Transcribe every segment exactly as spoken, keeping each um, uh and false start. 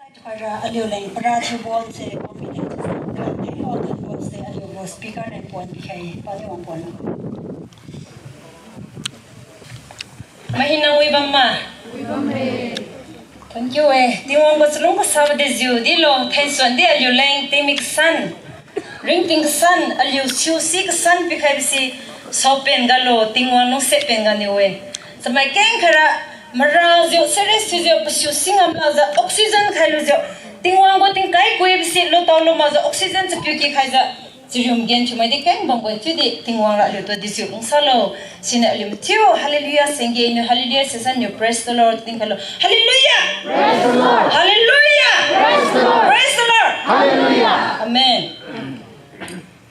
Para aliuleng para thiubonse, committee thiubonse, aliugu speaker leng pon pikhai, padi wang pon. Mahinang wi bam ma? Thank you e. Tingwang gu chalung kasabo dejiu dilo, thainsuan di aliuleng tingmik kasan, ringting kasan, aliu siusi kasan pikhaibose, saopen galo, Tingwang lungsiat pen ganiu e. Chamai kengkhaira, marajiu, serious thiujiu, pasiu singam lajiu, oxygen khailujiu, Tingwang gu tingkai kuibose lutao lumakjiu, oxygen chapiu kikhaijiu, charium gen thiumai di keng bambo-e, chiudi Tingwang ra aliutu dejiu lungsalo. Siniu aliu mathiu hallelujah sengge, niu hallelujah sesa niu praise the Lord tingkhailo. Hallelujah! Praise the Lord! Hallelujah! Praise the Lord! Praise the Lord! Hallelujah! Amen.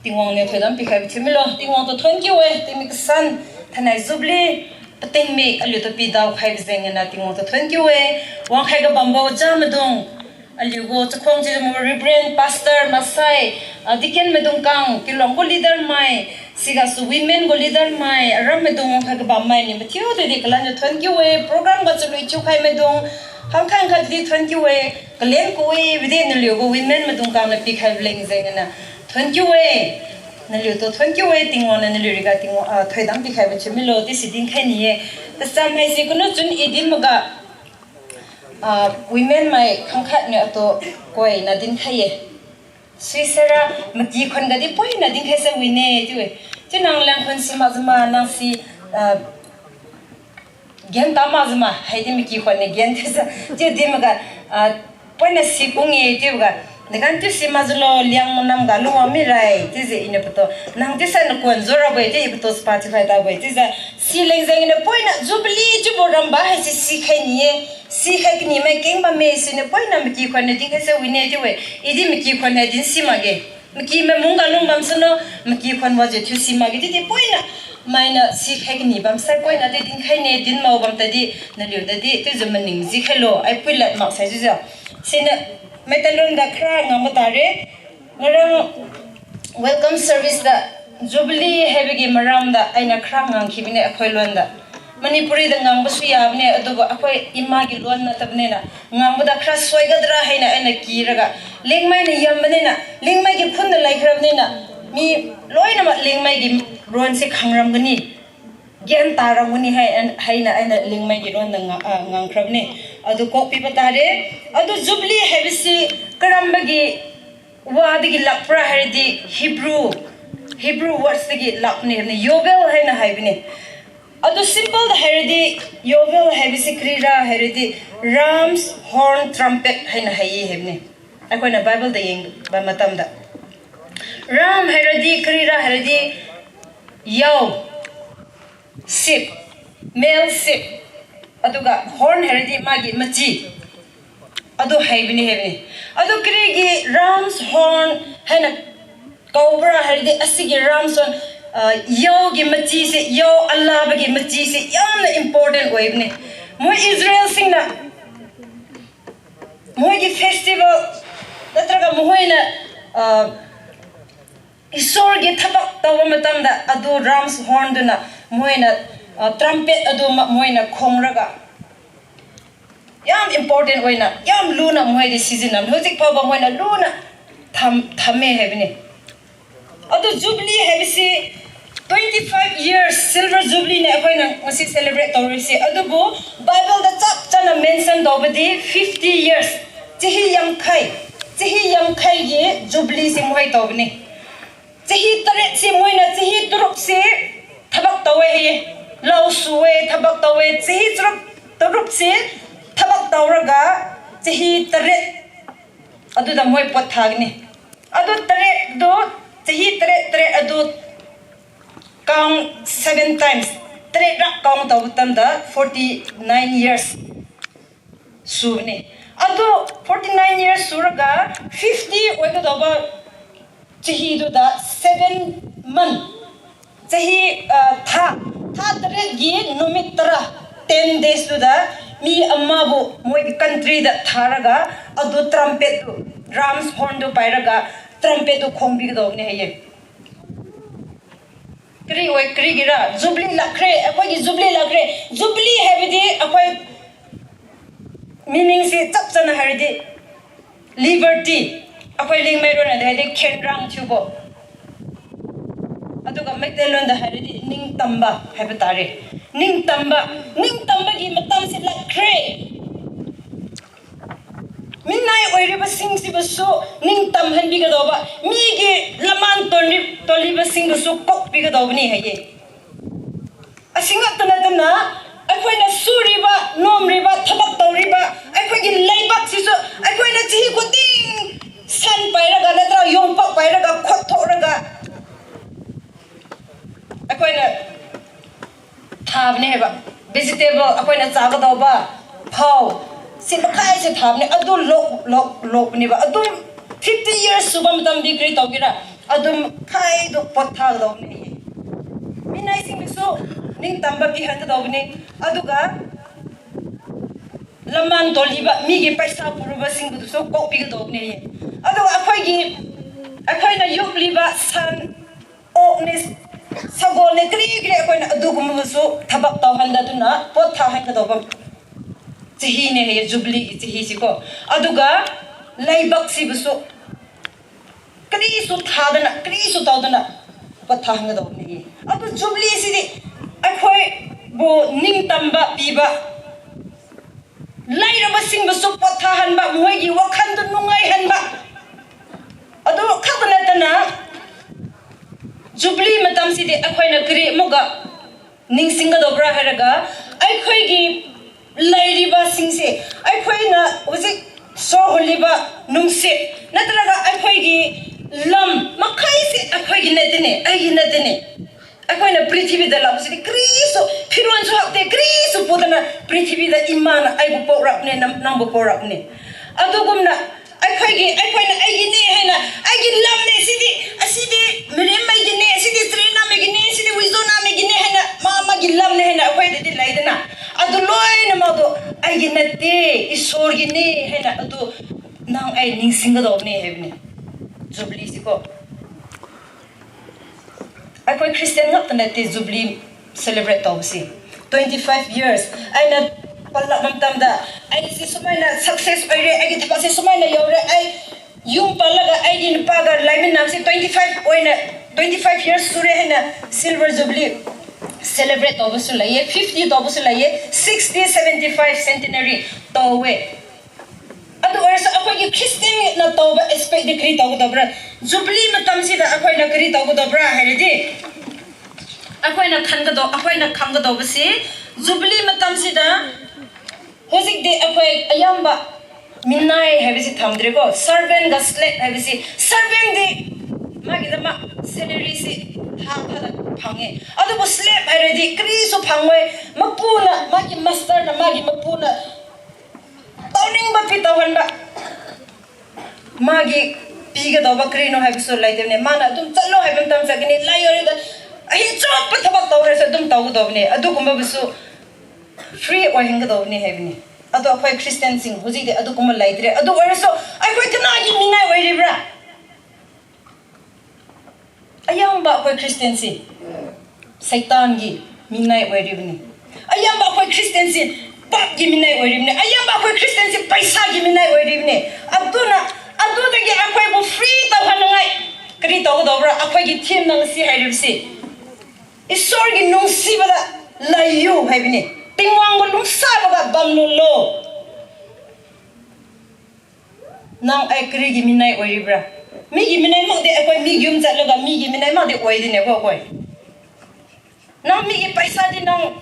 Tingwang niu thoidam pikhaibo thiumilo, Tingwang tu thank you e, tingmik kasan, thainai jubilee, patingmik aliutu pidao khaibo jengniu Tingwang tu thank you e, wangkhai kabambo ja maidung, aliugu chakhuang chiujiu Reverend, Pastor, maksai, ah, deacon maidung kang, kiluang gu leader mai, sigasu women gu leader mai, aram maidung wangkhai kabammai niu mathiu tudi kalanjiu thank you e, program ga chalui thiukhai maidung, khangkhai khatdi thank you e, kalen ku-e, bidi naliugu women maidung kangniu pikhaibo leng jengniu thank you e. Naliutu thank you e, Tingwang niu naliu riga Tingwang, ah, thoidam pikhaibo thiumilo, di si dinkhai ni-e. Tacham haise kunu chun i din maga, ah, women mai khangkhat niu atu koina dinkhai ye. Suisera maky khuan gadi poina dinkhai sa wine chiu-e. Chiu nang leng khuan si makjiu ma, nang si, ah, gen ta makjiu ma, haidi maky khuan niu gen thiujiu. Chiudi maga, ah, poina si kung-e chiuboga, nagan chiu si makjiulo, Liangmai namga lungwang mirai chiujiu iniu patu. Nang chiusai nakuan jurabo-e chiu i patu Spotify tabo-e chiujiu. Si leng jengniu poina jubilee chiubo ramba haise sikhai ni-e. Sikhai kani mai keng bamme siniu poina maky khuan niu dinkhai sa wine chiu-e. Idi maky khuan hai din si makge. Maky mai mungga lung bam suno, maky khuan wajiu thiu si makge, chiudi poina mainiu sikhai kani bamsai poina di dinkhai ne, din mao bam tadi, naliu tadi chiujiu maning jikhailo, ai pui lad maksai chiujiu. Siniu, maitalun da khara ngam matare, ngarang welcome service da, jubilee haibo gi maram da ainiu khara ngangkhibine, akhoi luan da. Manipuri da ngangbo suya bine, adubo akhoi ima gi luan na tabnena, ngangbo da khara suai gadra haina ainiu kiraga, Liangmai niu yam manena, Liangmai gi khun da laikhara nena, mi loina ma Liangmai gi ron si khangram gani, gen taram gani hai, haina ainiu Liangmai gi ron da nga-, ah, ngangkhara bine. Adu kok pibo tare, adu jubilee haibo si karambo gi wadagi lakpra hairadi Hebrew, Hebrew words dagi lakne, ne Yovel haina haibine. Adu simple da hairadi, Yovel haibo si karira hairadi, ram's horn trumpet haina hai-e haibine. Akoina Bible da yeng bam matamda, ram hairadi karira hairadi, yao, sheep, male sheep, aduga horn hairadi magi machi. Adu haibine haibine. Adu karigi ram's horn haina kaobora hairadi asigi ram's horn, ah, yao gi machi se, yao alabo gi machi se yamna important oi bine. Moi Israel singna, moigi festival, natraga mahoina, ah, Isor gi thabak taobo matamda adu ram's horn duna, mahoina, ah, trumpet adu ma-, mahoina khongraga yam important oina, yam luna mahoidi sijinna, hujik paobo mahoina luna tham, thamme haibine. Adu jubilee haibo si twenty-five years silver jubilee ne akoina ngasi celebrate taori se. Adubo Bible da chap chana mention taobo di fifty years, chahi yangkhai, chahi yangkhai gi jubilee si mahoi taobone. Chahi taret si mahoina chahi taruk si thabak tao-e. Lao su-e, thabak tao-e, chahi taruk, taruk si thabak taoraga chahi taret adu da mahoi pot thagane. Adu taret du, chahi taret, taret adu count seven times. Taret rak count taobo tamda forty-nine years sune. Adu forty-nine years suraga fifty oi kadaobo chahi duda seven month. Chahi, ah, tha, tha taret gi numit tara, ten days duda mi amabo moi country da tharaga adu trumpet du, ram's horn du pairaga trumpet du khongbi kadaone haiye. Kari oi, karigira jubilee lakre, akhoi gi jubilee lakre. Jubilee haibodi akhoi meaning si chap chana hairadi Liberty, akhoi Liangmai ronna di haidi khenrang thiubo. Aduga Meitei londa hairadi ningtamba haibo tare. Ningtamba, ningtamba gi matamse lakre. Minai oiribo singsibo su ningtam hanbi kadaoba, migi laman toli, tolibo singbo su kokpi kadaobo ni hai-e. Asingga tana tana, aikhoina suriba, nomriba, thabak taoriba, aikhoigi leibak sisu, aikhoina chihi khuting san pairaga, natra yongpak pairaga, khot thoraga, aikhoina thabane haiba. Vegetable, aikhoina chakadaoba, phao, si makhaise thabane, adu lok, lok, lokbaniba. Adu fifty years suba matamdi kari taogira, adu khaidu pot thadaobane. Minai singbisu, ningtamba pihan kadaobane. Aduga, laman toliba, migi paisa puruba singbo dusu kokpi kadaobane. Aduga, aikhoigi, aikhoina yupliba san, okne, sagolne, kari kari aikhoina adukumbo su thabak tao handa duna, pot tha han kadaoba chahine hai-e, Jubilee chahi siko. Aduga, leibak sibo su, karisu thadana, karisu taodana, pot tha han kadaobane. Adu Jubilee sidi, aikhoibo ningtamba piba, lairabo singbo su pot tha hanba, mahoigi wakhan tu nungai hanba. Adu khatna tana, Jubilee matam sidi aikhoina kari muga ningsing kadaobra hairaga, aikhoigi lairiba singse, aikhoina husi soholiba nungse, natraga aikhoigi lam makhaise aikhoigi nattine, aigi nattine. Aikhoina prithibida lakbo sidi karisu, phiron su hakte karisu podana prithibida Imana aibo pokrane, nam, nangbo pokrane. Adugumna, aikhoigi, aikhoina aigine haina, aigi lamne sidi, asidi Mariam maigine, asidi Charinnah maigine, asidi Wizo nah maigine haina, ma, magi lamne haina, aikhoidadi leidana. Adu loina maktu, aigi natte, Isor gine haina, adu nang ai ningsing kadaone haibone. Jubilee siko. Aikhoi Christian ngak tana ti Jubilee celebrate taobo si. Twenty five years. Aina palak matamda, aisi sumaina success oire, aigi thabakse sumaina yaore, ai yum palaga, aidi napaga laiminam si twenty five oina, twenty five years sure haina Silver Jubilee celebrate taobo su laiye, fifty taobo su laiye, sixty, seventy five centenary taowe. Adu oirasa akhoigi Christian na taobo aspect di kari tao kadaobra? Jubilee matam sida akhoina kari tao kadaobra hairadi, akhoina khan kado, akhoina khang kadaobo si, Jubilee matam sida, hojikdi akhoi ayamba minai haibo si thamdre ko, servant ga slave haibo si, servant di magi dama salary si tha tha da phang-e. Adubo slave hairadi karisu phangwe, mapuna, magi master na, magi mapuna taoningbo pi tao hanba. Magi pi kadaobo karino haibosu laidiune. Mana adum chatlo haibo matam chat kani, lai yore da. Ahi chappa thabak tao haise adum tao kadaobone. Adukumbosu free oi hing kadaobone haibone. Adu akhoi Christian sing hujikdi adukumbo laidre. Adu oirasu akhoi kanagi minai oiribra? Ayamba akhoi Christian si Satan gi minai oiribone. Ayamba akhoi Christian si pap gi minai oiribone. Ayamba akhoi Christian si paisa gi minai oiribone. Aduna, adudagi akhoibo free tao hanangai kari tao kadaobra? Akhoigi theme nang si hairibose, Isor gi nungsibada laiyu haibone. Tingwang gu lungsaboga bamlulo. Nang ai karigi minai oiribra? Migi minai makdi akhoi migi yum chatlaga migi minai makdi oidine ko akhoi. Nang migi paisa di nang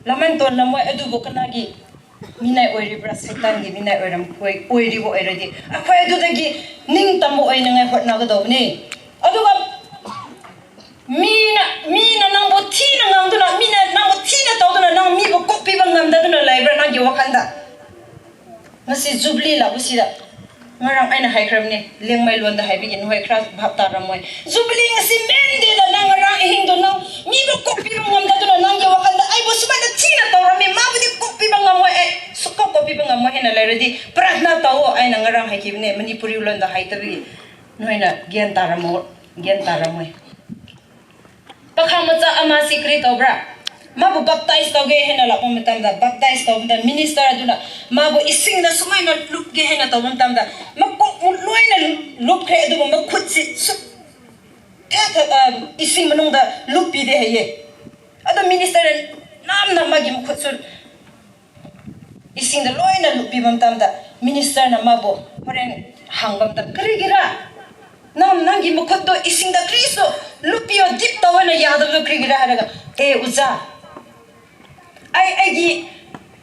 laman ton lamoi, adubo kanagi minai oiribra? Satan gi minai oiram koi, oiribo oiradi akhoi adudagi ningtambo oinangai hotna kadaobone. Aduga mina, mina nangbo thina ngangduna, mina nangbo thina taoduna, nang mibo kokpibo ngamdaduna laibra nanggi wakhanda? Ngasi Jubilee labo sida, ngarang aina haikhra mane, Liangmai londa haibigi nahoi khra bhap taramoi. Jubilee ngasi mendeda nang ngarang ahingdu nang mibo kokpibo ngamdaduna nanggi wakhanda, aibo sumaina thina taorame, mabodi kokpibo ngamoi, ai sukok kokpibo ngamoi hina lairadi prarthana tao, aina ngarang haikibone, Manipuri londa hai tabigi. Nahoina gian taramo, gian taramoi. Pakhang macha ama si kari taobra? Mabo baptize tauge haina lakbo matamda, baptize taubo matamda minister aduna mabo isingda sumaina lupge haina taubo matamda, makok mu loina lupkhre, adubo makhut si su, tha tha, ah, ising manungda luppi de hai-e. Adu minister namna magi makhut su isingda loina luppi bam matamda, minister na mabo horen hang bam matamda, karigira? Nang, nanggi makhuttu isingda karisu luppi-o dip tao haina yadabdu karigira hailaga, e oja, ai, aigi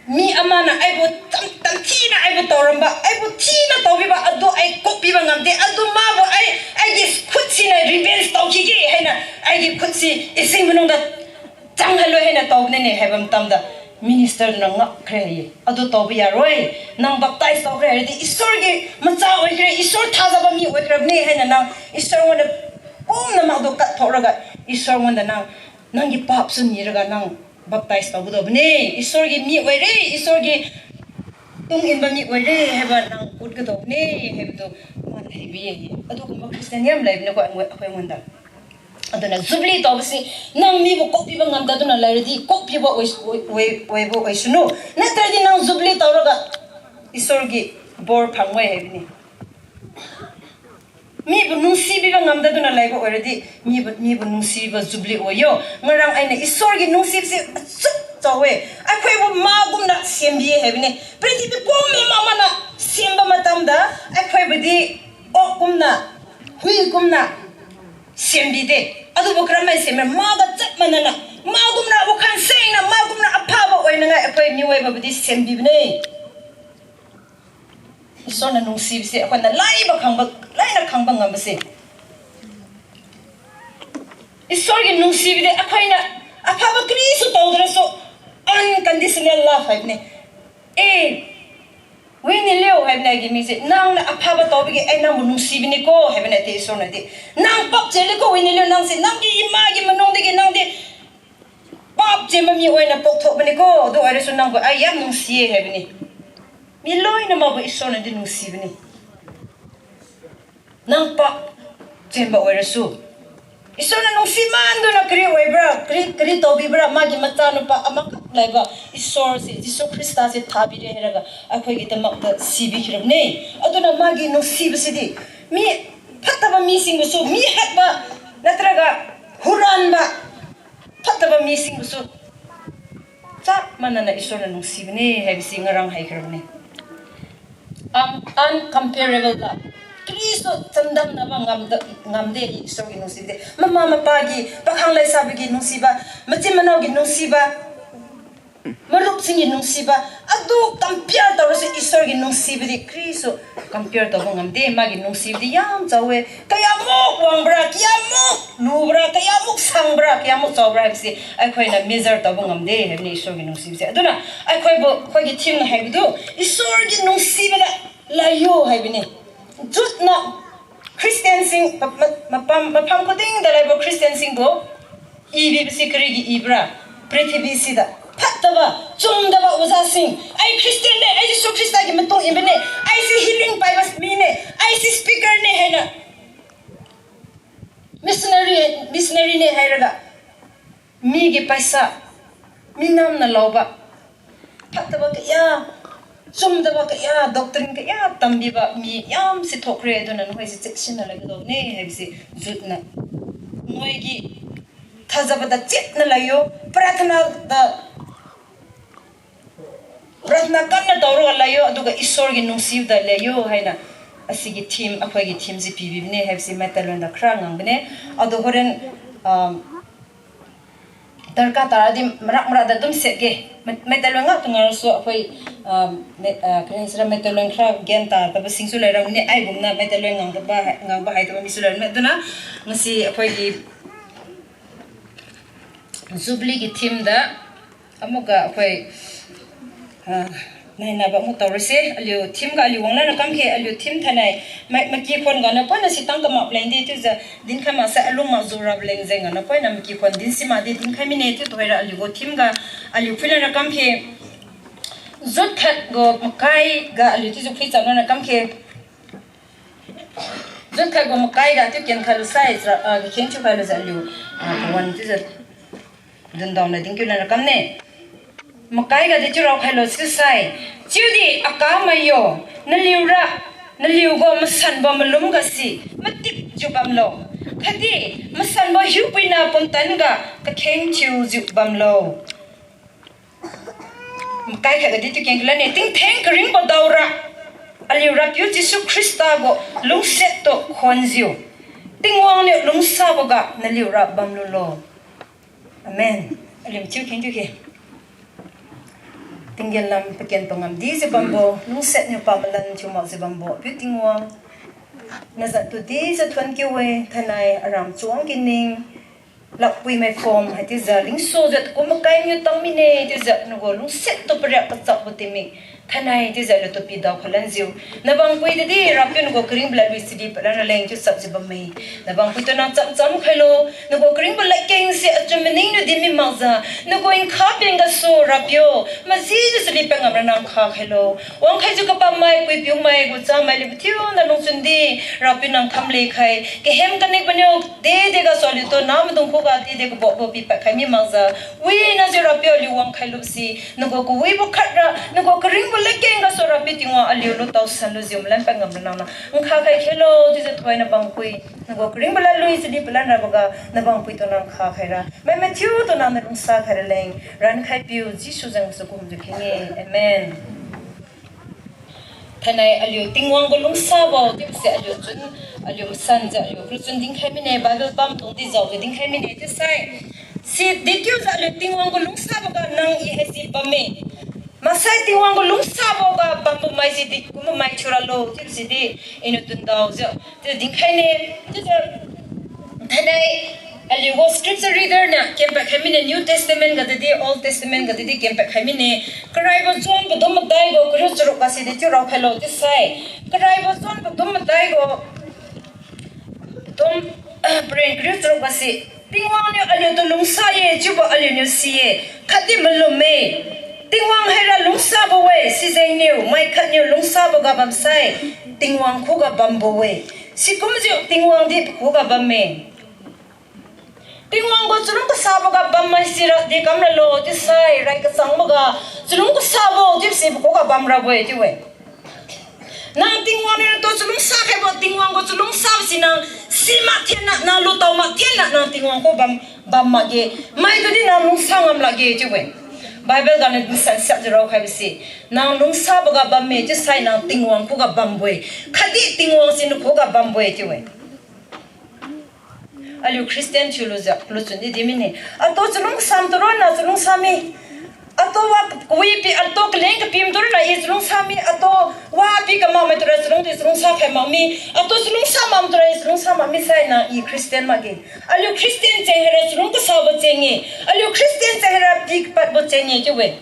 mi amana aibo tam, tamthina aibo taoramba, aibo thina taobibo, adu ai kokpibo ngamde, adu mabo ai, aigi khut siniu revenge taokhige haina, aigi khut si ising manungda chang halu haina taobo nine haibo matamda, minister duna ngakkhre hai-e. Adu taobo yaroi. Nang baptize taokhre haidi Isor gi macha oikhre, Isor thajabo mi oikhrabone haina nang Isor ngunda kumna makdu katthokraga, Isor ngunda nang, nanggi pap su niraga nang baptize taobo daobone. Isor gi mi oire, Isor gi tung inba mi oire haibo nang ut kadaobone haibotu man haibi-e. Adu kumbo Christian yam laibone ko akhoi ngunda. Aduna jubilee taobo si, nang mibo kokpibo ngamda duna lairadi, kokpibo oi, oi, oi, oibo oisunu. Natradi nang jubilee taoraga Isor gi bor phangwe haibone. Mibo nungsibibo ngamda duna laibo oiradi, mibo, mibo nungsibo jubilee oi yo. Ngarang ainiu Isor gi nungsibose achuk chao-e. Akhoibo ma kumna sembi haibone. Prithibi pumbo ma mana sembo matamda, akhoibodi ok kumna, hui kumna sembi de. Adubo karamai semra, maga chap manana, ma kumna wakhan sengna, ma kumna aphabo oinangai akhoi miwebodi sembibone. Isor niu nungsibose, akhoiniu laibo khangbo, laina khangbo ngambose. Isor gi nungsibodi, akhoiniu aphabo karisu taodrasu, unconditional love haibone. E, Winnie Liu haibone aigi mingse, nangniu aphabo taobogi, ai nangbo nungsibone ko, haibone te Isor niu di. Nang pap chele ko Winnie Liu, nangse, nangdi ima gi manungdigi nangdi pap chemami oiniu pokthokbone ko, adu oirasu nangbo ai yam nungsi-e, haibone. Mi loina makbo Isor niu di nungsibone. Nang pap chembo oirasu. Isor niu nungsi manduna kari oibora, kari, kari taobibora, magi machanu pa amakak laibo Isor se, Jesu Khrista se thabire hairaga, akhoi gi damakta sibi khirabone. Aduna magi nungsibose di, mi phattabo misingbosu, mi hatbo, natraga huranbo, phattabo misingbosu, chap manana Isor niu nungsibone, haibose ngarang hai khirabone. Am, uncomparable ga. Karisu chamdamnabo ngamde, ngamde Isor gi nungsibode. Mama mapa gi, pakhang laisabo gi nungsibo, machin manao gi nungsibo, marup sing gi nungsibo, adu compare taorasu Isor gi nungsibodi karisu compare taobo ngamde, magi nungsibodi yam chao-e. Kayamuk wangbora, kayamuk lubora, kayamuk sangbora, kayamuk chaobora haibose, akhoiniu measure taobo ngamde, haibone Isor gi nungsibose. Aduna, akhoibo, akhoi gi theme niu haibodu, Isor gi nungsibodi laiyo, haibone. Jut niu, Christian sing, ma, ma, mapam, mapham khudingda laibo Christian singbo, ibibose karigi ibora, prithibi sida, phattabo, chumdabo wajasing, ai Christian ne, ai Jesu Khrista gi matung ibane, aise healing paibo mine, aise speaker ne haina, missionary, missionary ne hairaga, migi paisa, mi namna laobo, phattabo kaya, chumdabo kaya, doctrine kaya tambibo mi yamse thokre, aduna nahoise cheksinna laibo daone, haibose jut niu. Noigi thajabo da chitna laiyo, prarthana da, prarthana kanna taoraga laiyo, aduga Isor gi nungsida laiyo, haina. Asigi theme, akhoi gi theme se pibibone, haibose maitailon da khara ngangbone. Adu horen, um, darkar taradi marak marak da dum setge. Mai-, maitailon ngak tu ngarasu akhoi, ah, mai-, ah, kari haisira maitailon khara gyan tatabo singsu lairamne, aigumna maitailon ngangtaba, ngangbo haitaba misu lairamne. Aduna, ngasi akhoi gi Jubilee gi theme da, amuga akhoi, ah, nainabo mu taorase, aliu theme ga aliu wanglan ra kamkhe, aliu theme thainai, mai, makikhon gana poina sitang kamak lengdi, chiujiu dinkhai maksai alung mak jurabo leng jeng gana poina makikhon din simakdi dinkhai mine, chiu tuhoira aliu gu theme ga, aliu phuilan ra kamkhe, jut khat gu makai ga aliu chiujiu phuichamlan ra kamkhe. Jut khat gu makai ga chiu kenkhat lusai, ah, kakheng thiukhai lujiu aliu, ah, kawan chiujiu Dundaona dinkiu lan ra kamne. Makai gadi chiu raokhailo chiusai, chiudi akamai yo, naliura, naliugu masanbo malum gasi matikjiu bamlo, khatdi masanbo hiupuina pumtan ga kakheng thiujiu bamlo. Makai khat gadi chiu kengkiu lanne, tingtheng karingbo daora aliu Rapiu Jesu Khrista gu lungsiat tu khonjiu, Tingwang niu lungsaboga naliura bamlulo. Amen. Aliu mathiu kheng thiuke. Tinggen lam paken pangamdijiu bambo, lungsiat niu pamalan thiu makjiu bambo Apiu Tingwang, nazatudi jiu thuon kiu-e. Thainai aram chuang kining, lakpui mai phom hai chiujiu lingsujiu kum makai niu tang mine chiujiu nagu lungsiat tu pariak kachapbo tingmik, thainai chiujiu aliutu pidao khalanjiu, nabangpui tudi Rapiu nagu karingbo ladlui sidi palan raleng chiu chapjiu bamme. Nabangpui tu nang chamcham khailo, nagu karingbo ladkeng se achun maningniu din mi makjiu, nagu nkha peng gasu Rapiu, majijiu chali pad ngamra nang nkha khailo. Wangkhaijiu kabammai, puipiumai gu chamai aliu mathiu na lungchun di, Rapiu nang kamle khai, kahem kanikbo niu, dede gasu aliutu namaidung khuga dede kabobo pipad khai mi makjiu, winajiu Rapiu aliu wangkhai luse, nagu kawibo khat ra, nagu karingbo ladkeng gasu Rapiu Tingwang aliu lutao sanlujiu malan pad ngamra nang nkha khai khailo, chiujiu thoina nabangpui, nagu karingbo ladlui sidi palan raboga, nabangpui tu nang nkha khaira, mai mathiu tu nang nalungsa khai raleng, rankhaipiu Jesu zan gasu kahumjiu kheng-e. Amen. Thainai aliu Tingwang gu lungsabo chiubose aliu chun, aliu masanjiu aliu kaluchun dinkhai mine, Bible pamdungdi jaojiu dinkhai mine chiusai, si dekiujiu aliu Tingwang gu lungsaboga nang I haisi bamme. Maksai Tingwang gu lungsaboga bambo mai sidi kumbo mai thiuralo chiubo sidi, iniu dundaojiu chiu dinkhaine. Chiujiu thainai aliu gu scripture reader niu kempad khai mine, New Testament gadidi, Old Testament gadidi kempad khai mine. Karaibo John padum madai gu kariu charuk gasi dechiu raokhailo chiusai, Karaibo John padum madai gu padum, ah, paren kariu charuk gasi, Tingwang niu aliutu lungsa-e chiubo aliuniu si-e, khatdi malum-e. Tingwang haira lungsabo-e, sijengniu mai khatniu lungsaboga bamsai, Tingwang khuga bambo-e. Sikumjiu Tingwang di pakhuga bamme. Tingwang gu chalung kasaboga bammai sira dekamralo chiusai, rai kachangboga chalung kasabo chiubo si pakhuga bamrabo-e chiu-e. Nang Tingwang niu natu chalungsa khaibo, Tingwang gu chalungsa si nang simak thenna, nang lutao mak thenna, nang Tingwang khu bam, bam makge, maidudi nang lungsa ngam lakge chiu-e. Bible ganiu masan siakjiu raokhaibo si, nang lungsaboga bamme chiusai nang Tingwang khuga bambo-e, khatdi Tingwang si nakhuga bambo-e chiu-e. Aliu Christian thiulujiu kaluchun di di mine. Atu chalung kasam tu ronna chalungsa mi. Atu wa kawi pi, atu kaleng kapi tu ronna I chalungsa mi. Atu wa pi kamakmai tura chalung di chalungsa khai mak mi. Atu chalungsa mak tura I chalungsa mak misai nang I Christian makge. Aliu Christian cheng haira chalung kasabo cheng-e. Aliu Christian cheng haira pi kapadbo cheng-e chiu-e.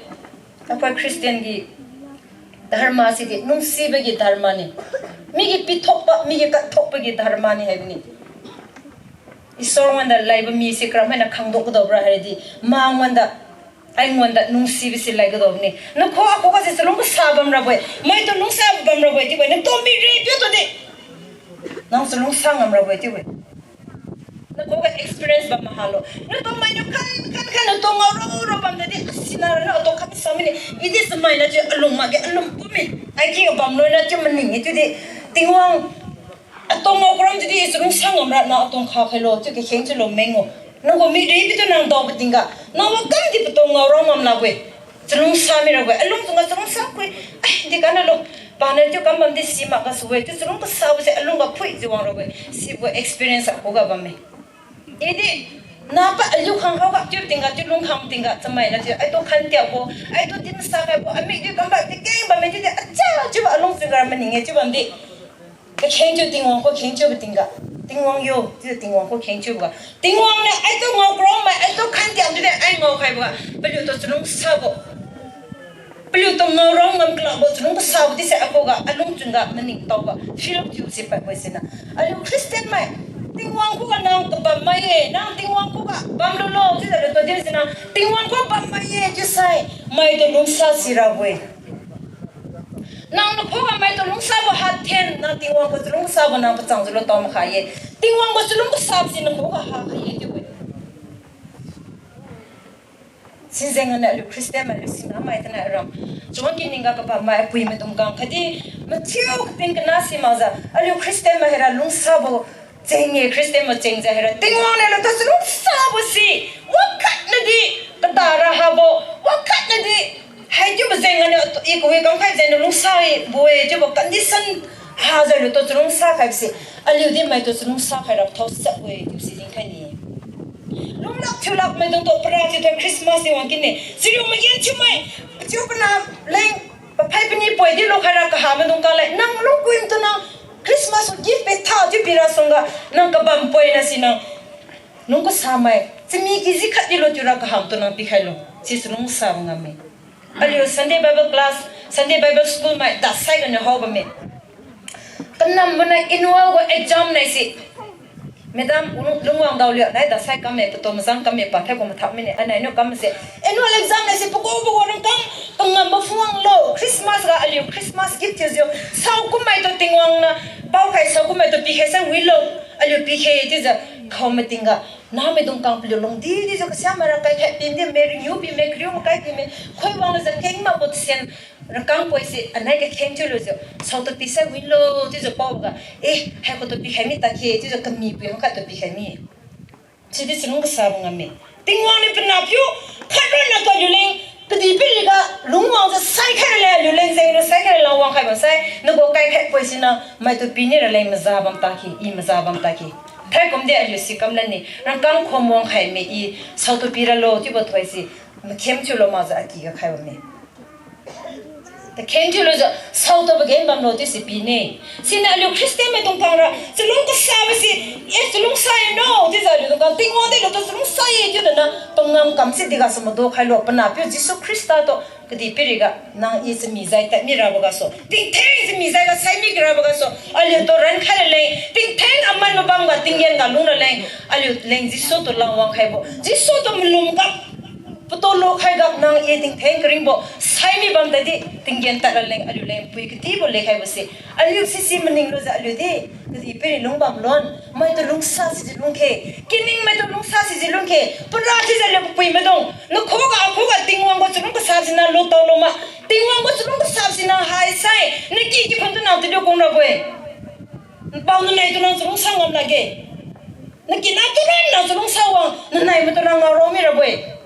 Akhoi Christian gi dharma sidi nungsibo gi dharma ne. Migi pithokpa, migi kathokpa gi dharma ne haibone. Isor wanda laibo mi si karam haina khangdok kadobra haidi, ma wanda, ai wanda nungsibo si lai kadobone. Nakhu akhuga si chalung kasa bamrabo-e, maitu lungsa bamrabo-e chiubo-e, natu miri piu tudi nang chalung sa ngamrabo-e chiu-e. Nakhuga experience bam mahalo. Natu mainiu khan, khan, khan natu ngao rao, rao bam tadi, asina ra natu khan sa mine. Idi chamai najiu alung makge, alung pume. Aiki bam loi najiu maning-e chiudi. Tingwang, atu ngao karam tadi, chalung sa ngamra nang atu nkha khailo, chiu kakheng chiulo meng-o. Nanggu miri pitu nang daobo tingga, nang wakam di patu ngao rao ngam lakge. Chalung sa mirabo-e, alung chunga chalung sa kui. Ai, di kanalo. Paniu chiu kam bamdi simak gasu-e, chiu chalung kasabo se alungga phuijiu wangrabo-e. Sibo experience akhuga bamme. Idi, napa aliu khang khaoga chiu tingga, chiu lungkhang tingga, chamai najiu, aitu khan tiabo, aitu din sa khaibo, amik di kam bamdi keng bamme chiudi, acha, chiubo alung chunga maning-e chiu bamdi. Kakheng chiu Tingwang khu kheng chiubo tingga. Tingwang yo, chiu Tingwang khu kheng chiuboga. Tingwang niu, aitu ngao karam mai, aitu khan tiam chiudi, ai ngao khaiboga. Paliutu chalung sabo. Paliutu ngao rao ngam kalakbo chalung kasabo di se akhuga, alung chunga maningtaoga. Feel thiu si padbo sina. Aliu Christian mai. Tingwang khuga nang kabam mai-e, nang Tingwang khuga bamlulo, chiujiu aliutu din sina. Tingwang khu bam mai-e, chiusai. Maitu lungsa sirabo-e. Nang nakhuga maitu lungsabo hathen, nang Tingwang gu chalung kasabo nang pachangjiu lutao makhai-e. Tingwang gu chalung kasabo si nakhuga hakhai-e chiu-e. Sijeng ganiu aliu Christian mai aliu sinamai tanai ram, chawang kining ga kabammai apui maidung kang khatdi mathiu kaping kana si makjiu aliu Christian mai haira lungsabo cheng-e, Christian mai chengjiu haira Tingwang niu lutao chalungsabo si, wakhatnadi, katara habo, wakhatnadi, haichiubo jeng ganiu i kawi kamkhai jengniu lungsabo-e chiubo condition hajiu lutao chalungsa khaibo se, aliu di maitu chalungsa khaira pathao sabo-e chiubo si dinkhai ni. Lunglak thiulak maidungtu para thiutu Christmas di wang kine. Chariu magenthiumai, chiu pana leng, paphai pani poi di lukhaira kaha maidung kang leng, nang lungkui matu nang Christmas gu gift petha chiu pira sungga, nang kabam poina si nang lung kasamai, chami kiji khat dilo chiura kaham tu nang pikhailo, si chalungsa ngamme. Aliu Sunday Bible class, Sunday Bible school mai dasai ganiu hao bamme. Kanambo nai annual gu exam nai se. Madam, lung, lungwang daoliu nai dasai kamme, patu mazang kamme, pathai gu mathak mine, anai niu kam se. Annual exam nai se, pagu pagu rangkang, kangambo phungwanglo, Christmas ga aliu Christmas gift thiujiu, saokum maitu Tingwang niu paokhai, saokum maitu pikhai sai wilo, aliu pikhe chiujiu, khao mating ga, nahmaidung kang paliu lungdi dijiu kasiamaira kaikhai pimdi me, ringiu pime, kariu makai pime, khoi wanglujiu keng makbo tasen, rangkang poi se anai kakheng thiulujiu, saotu pisai wilo chiujiu paoga, eh, haikhatu pikhai mi takhe chiujiu kamipui hangkhattu pikhai mi. Sidi chalung kasabo ngamme. Tingwang niu panahpiu khat ronna tu aliuleng, kadihpiriga lungwangjiu saikhai raleng aliuleng jengniu saikhai raleng wangkhai bamsai, nagu kaikhai poi siniu maitu pini raleng maza bam takhe, i maza bam takhe. Thaikumdi aliu si kamlanne, rangkang khom wangkhai me i, saotu piralo chiubo thoi si, makhem thiulo makjiu aki ga khai bamme. Takheng thiulujiu, saotu pageng bamlo chiu si pine. Siniu aliu Christian maidung kangra chalung kasabo se, eh, chalungsa-e no chiujiu aliu dungkang Tingwang di lutao chalungsa-e chiu dana pangam kam si diga su mado khailo, panahpiu Jesu Khrista tu kadihpiriga nang i chami jai tadmi rabo gasu, tingtheng chami jaiga saimi karabo gasu, aliutu rankhai raleng, tingtheng aman mabam ga tinggen ga lung raleng, aliuleng Jesu tu langwang khaibo, Jesu tu malum ga, patu lukhai ga nang i tingtheng karingbo saimi bam tadi, tinggen tad raleng aliuleng pui katibo lekhaibo se. Aliu sisi maning lujiu aliudi kadihpiri lungbam lon, maitu lungsa siji lungkhe, kining maitu lungsa siji lungkhe, para chiujiu aliu papui maidung, nakhuga akhuga Tingwang gu chalung kasabo siniu lutao luma, Tingwang gu chalung kasabo siniu haisai, naki kikhun tu nang taliu kung rabo-e. Npao nanai tu nang chalungsa ngam lakge. Nakina tu nang chalungsa wang, nanai maitu nang ngao rao mirabo-e.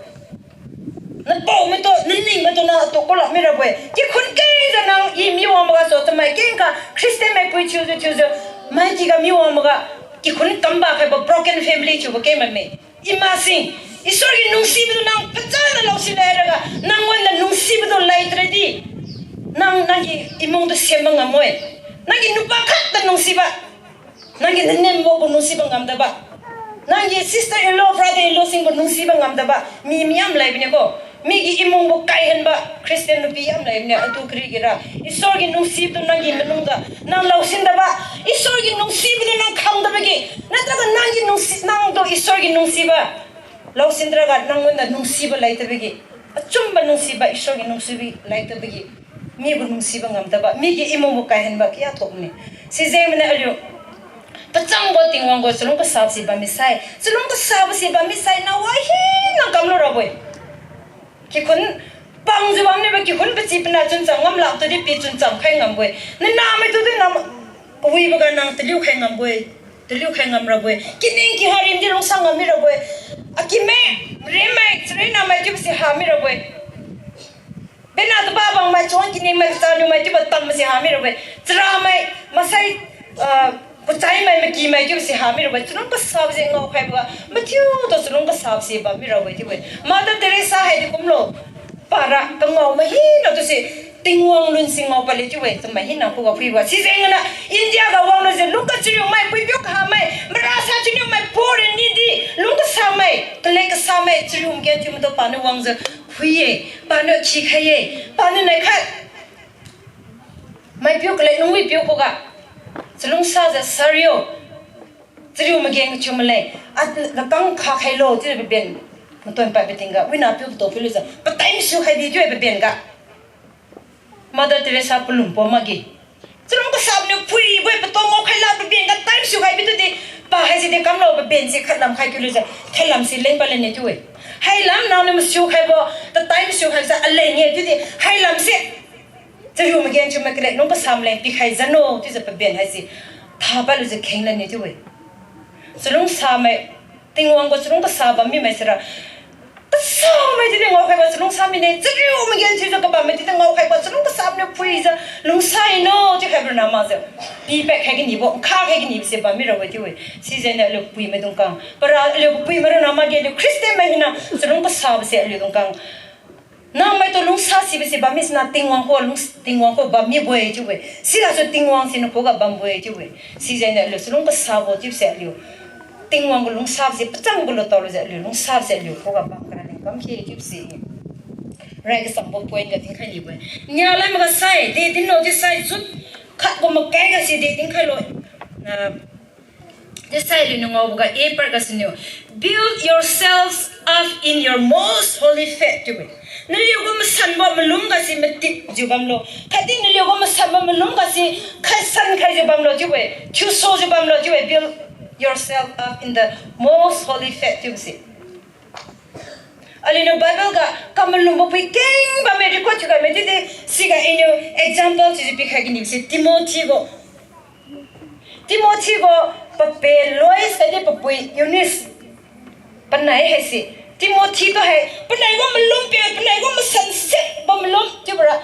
Napao maitu, naning maitu nang atu kulak mirabo-e. Kikhun kengjiu nang i mi wangboga su chamai kengkha Christian maipui thiujiu thiujiu, mai kiga mi wangboga, kikhun kamba khaibo broken family thiubo keng bamme. Imasing, Isor gu nungsibo tu nang phachana laosi leraga, nang wanda nungsibo tu laitradi, nang, nanggi imung tu semma ngambo-e. Nanggi nupa khatda nungsiba, nanggi nanembo gu nungsiba ngamdaba, nanggi sister-in-law, brother-in-law singbo nungsiba ngamdaba mi mi yam laibo ni ko. Migi imungbo kaihenba Christian nupi yam laibo ni, atu karigira Isor gu nungsibo tu nanggi manungga nang laosindaba, Isor gu nungsibo tu nang khangdabagi, nataga nanggi nungsi, nangtu Isor gu nungsiba laosindraga nang wanda nungsiba laitadbagi, achumba nungsiba, Isor gu nungsiba laitadbagi, migu nungsiba ngamdaba, migi imungbo kaihenba kia thokne. Sijeng maniu aliu pachangbo Tingwang gu chalung kasabo si bammi sai, chalung kasabo si bammi sai, nawa hina kamlu rabo-e. Kikhun pangjiu bamnibo kikhun pachi pana chunchang ngamlak tudi pi chunchang khai ngambo-e. Nanahmai tudi nam kawiboga nang taliu khai ngambo-e. Taliu khai ngam rabo-e. Kining kiha rimdi lungsa ngam mirabo-e. Akimai, rimmai, charinamai chiubo si ha mirabo-e. Bena taba bangmai chawang kiningmai, kachaniumai chiubo tambo si ha mirabo-e. Charamai, masai, ah, kachaimai, makimai chiubo si ha mirabo-e. Chalung kasabo si ngaokhaiboga mathiutu chalung kasabo si bam mirabo-e chiubo-e. Mother Teresa haidi kumlo. Para kangao mahina tu si Tingwang lun si ngao pale chiu-e, chamai hina khuga phuibo. Sijeng ganiu India ga wanglujiu lung kachariumai, puipiu kahamai, marasa chaniumai, poor and needy, lung kasamai, kalek kasamai, chariu magenthiu maitu paniu wangjiu phui-e, paniu khikhai-e, paniu naikhat maipiu kalek nungwipiu khuga chalungsajiu sariu, chariu mageng kachiu maleng, a, lakang kha khailo chiu paben, matuan paibo tingga wina piu katu philujiu patai masiu khaidi chiu-e paben ga. Mother Teresa palum pom makge. Chalung kasabo niu phuibo-e, patu ngaokhai la paben ga time siukhai bi tudi, pa haisi di kamlo paben si khatlam khai kiulujiu, khatlam si leng pad lane chiu-e. Hailam nangniu masiukhaibo, ta time siukhaijiu aleng-e chiudi, hailam se. Chariu magenthiu mai kale, lung kasam leng pikhai jano chiujiu paben haise. Tha padlujiu kheng lane chiu-e. Chalung samai, Tingwang gu chalung kasa bam mimai sira. Kasamai chiudi ngaokhaibo chalung sa mine, chariu magenthiujiu kabammai chiudi ngaokhaibo chalung kasabo niu phuijiu, lungsa ino chiu khaibo rana makjiu. Pipad khai kanibo, nkha khai kanibo se bam mirabo chiu-e. Sijengniu aliu papuimaidung kang. Para aliu papuimai rana makge aliu Christian mai hina, chalung kasabo se aliudung kang. Nangmaitu lungsa sibo se bam mi sina Tingwang khuga lung, Tingwang khuga bam mibo-e chiu-e. Sigasu Tingwang si nakhuga bambo-e chiu-e. Sijengniu aliu chalung kasabo chiubo se aliu. Tingwang gu lungsabo se pachang gulo taolujiu aliu lungsabo se aliu khuga bam kara leng kam khe chiubo se. Rai kachangbo point ga dinkhai nibo-e. Nialai maga sai, de dinlo chiu sai, jut khatbo makai ga si de dinkhailo. Ah, Chiusai aliuniu ngaoboga A part gasuniu, build yourselves up in your most holy faith chiu-e. Naliu gu masanbo malum gasi matipjiu bamlo. Khatdi naliu gu masanbo malum gasi khaisan khaijiu bamlo chiu-e. Thiusojiu bamlo chiu-e. Build yourself up in the most holy faith chiubo se. Aliuniu Bible ga kamalumbo pui keng bamme record thiukhai mai chiudi, siga iniu example chiujiu pikhai kanibo se Timothy gu. Timothy gu pape Lois khatdi papui Eunice. Panai haise. Timothy tu hai panai gu malum pe, panai gu masan siakbo malum chiubora.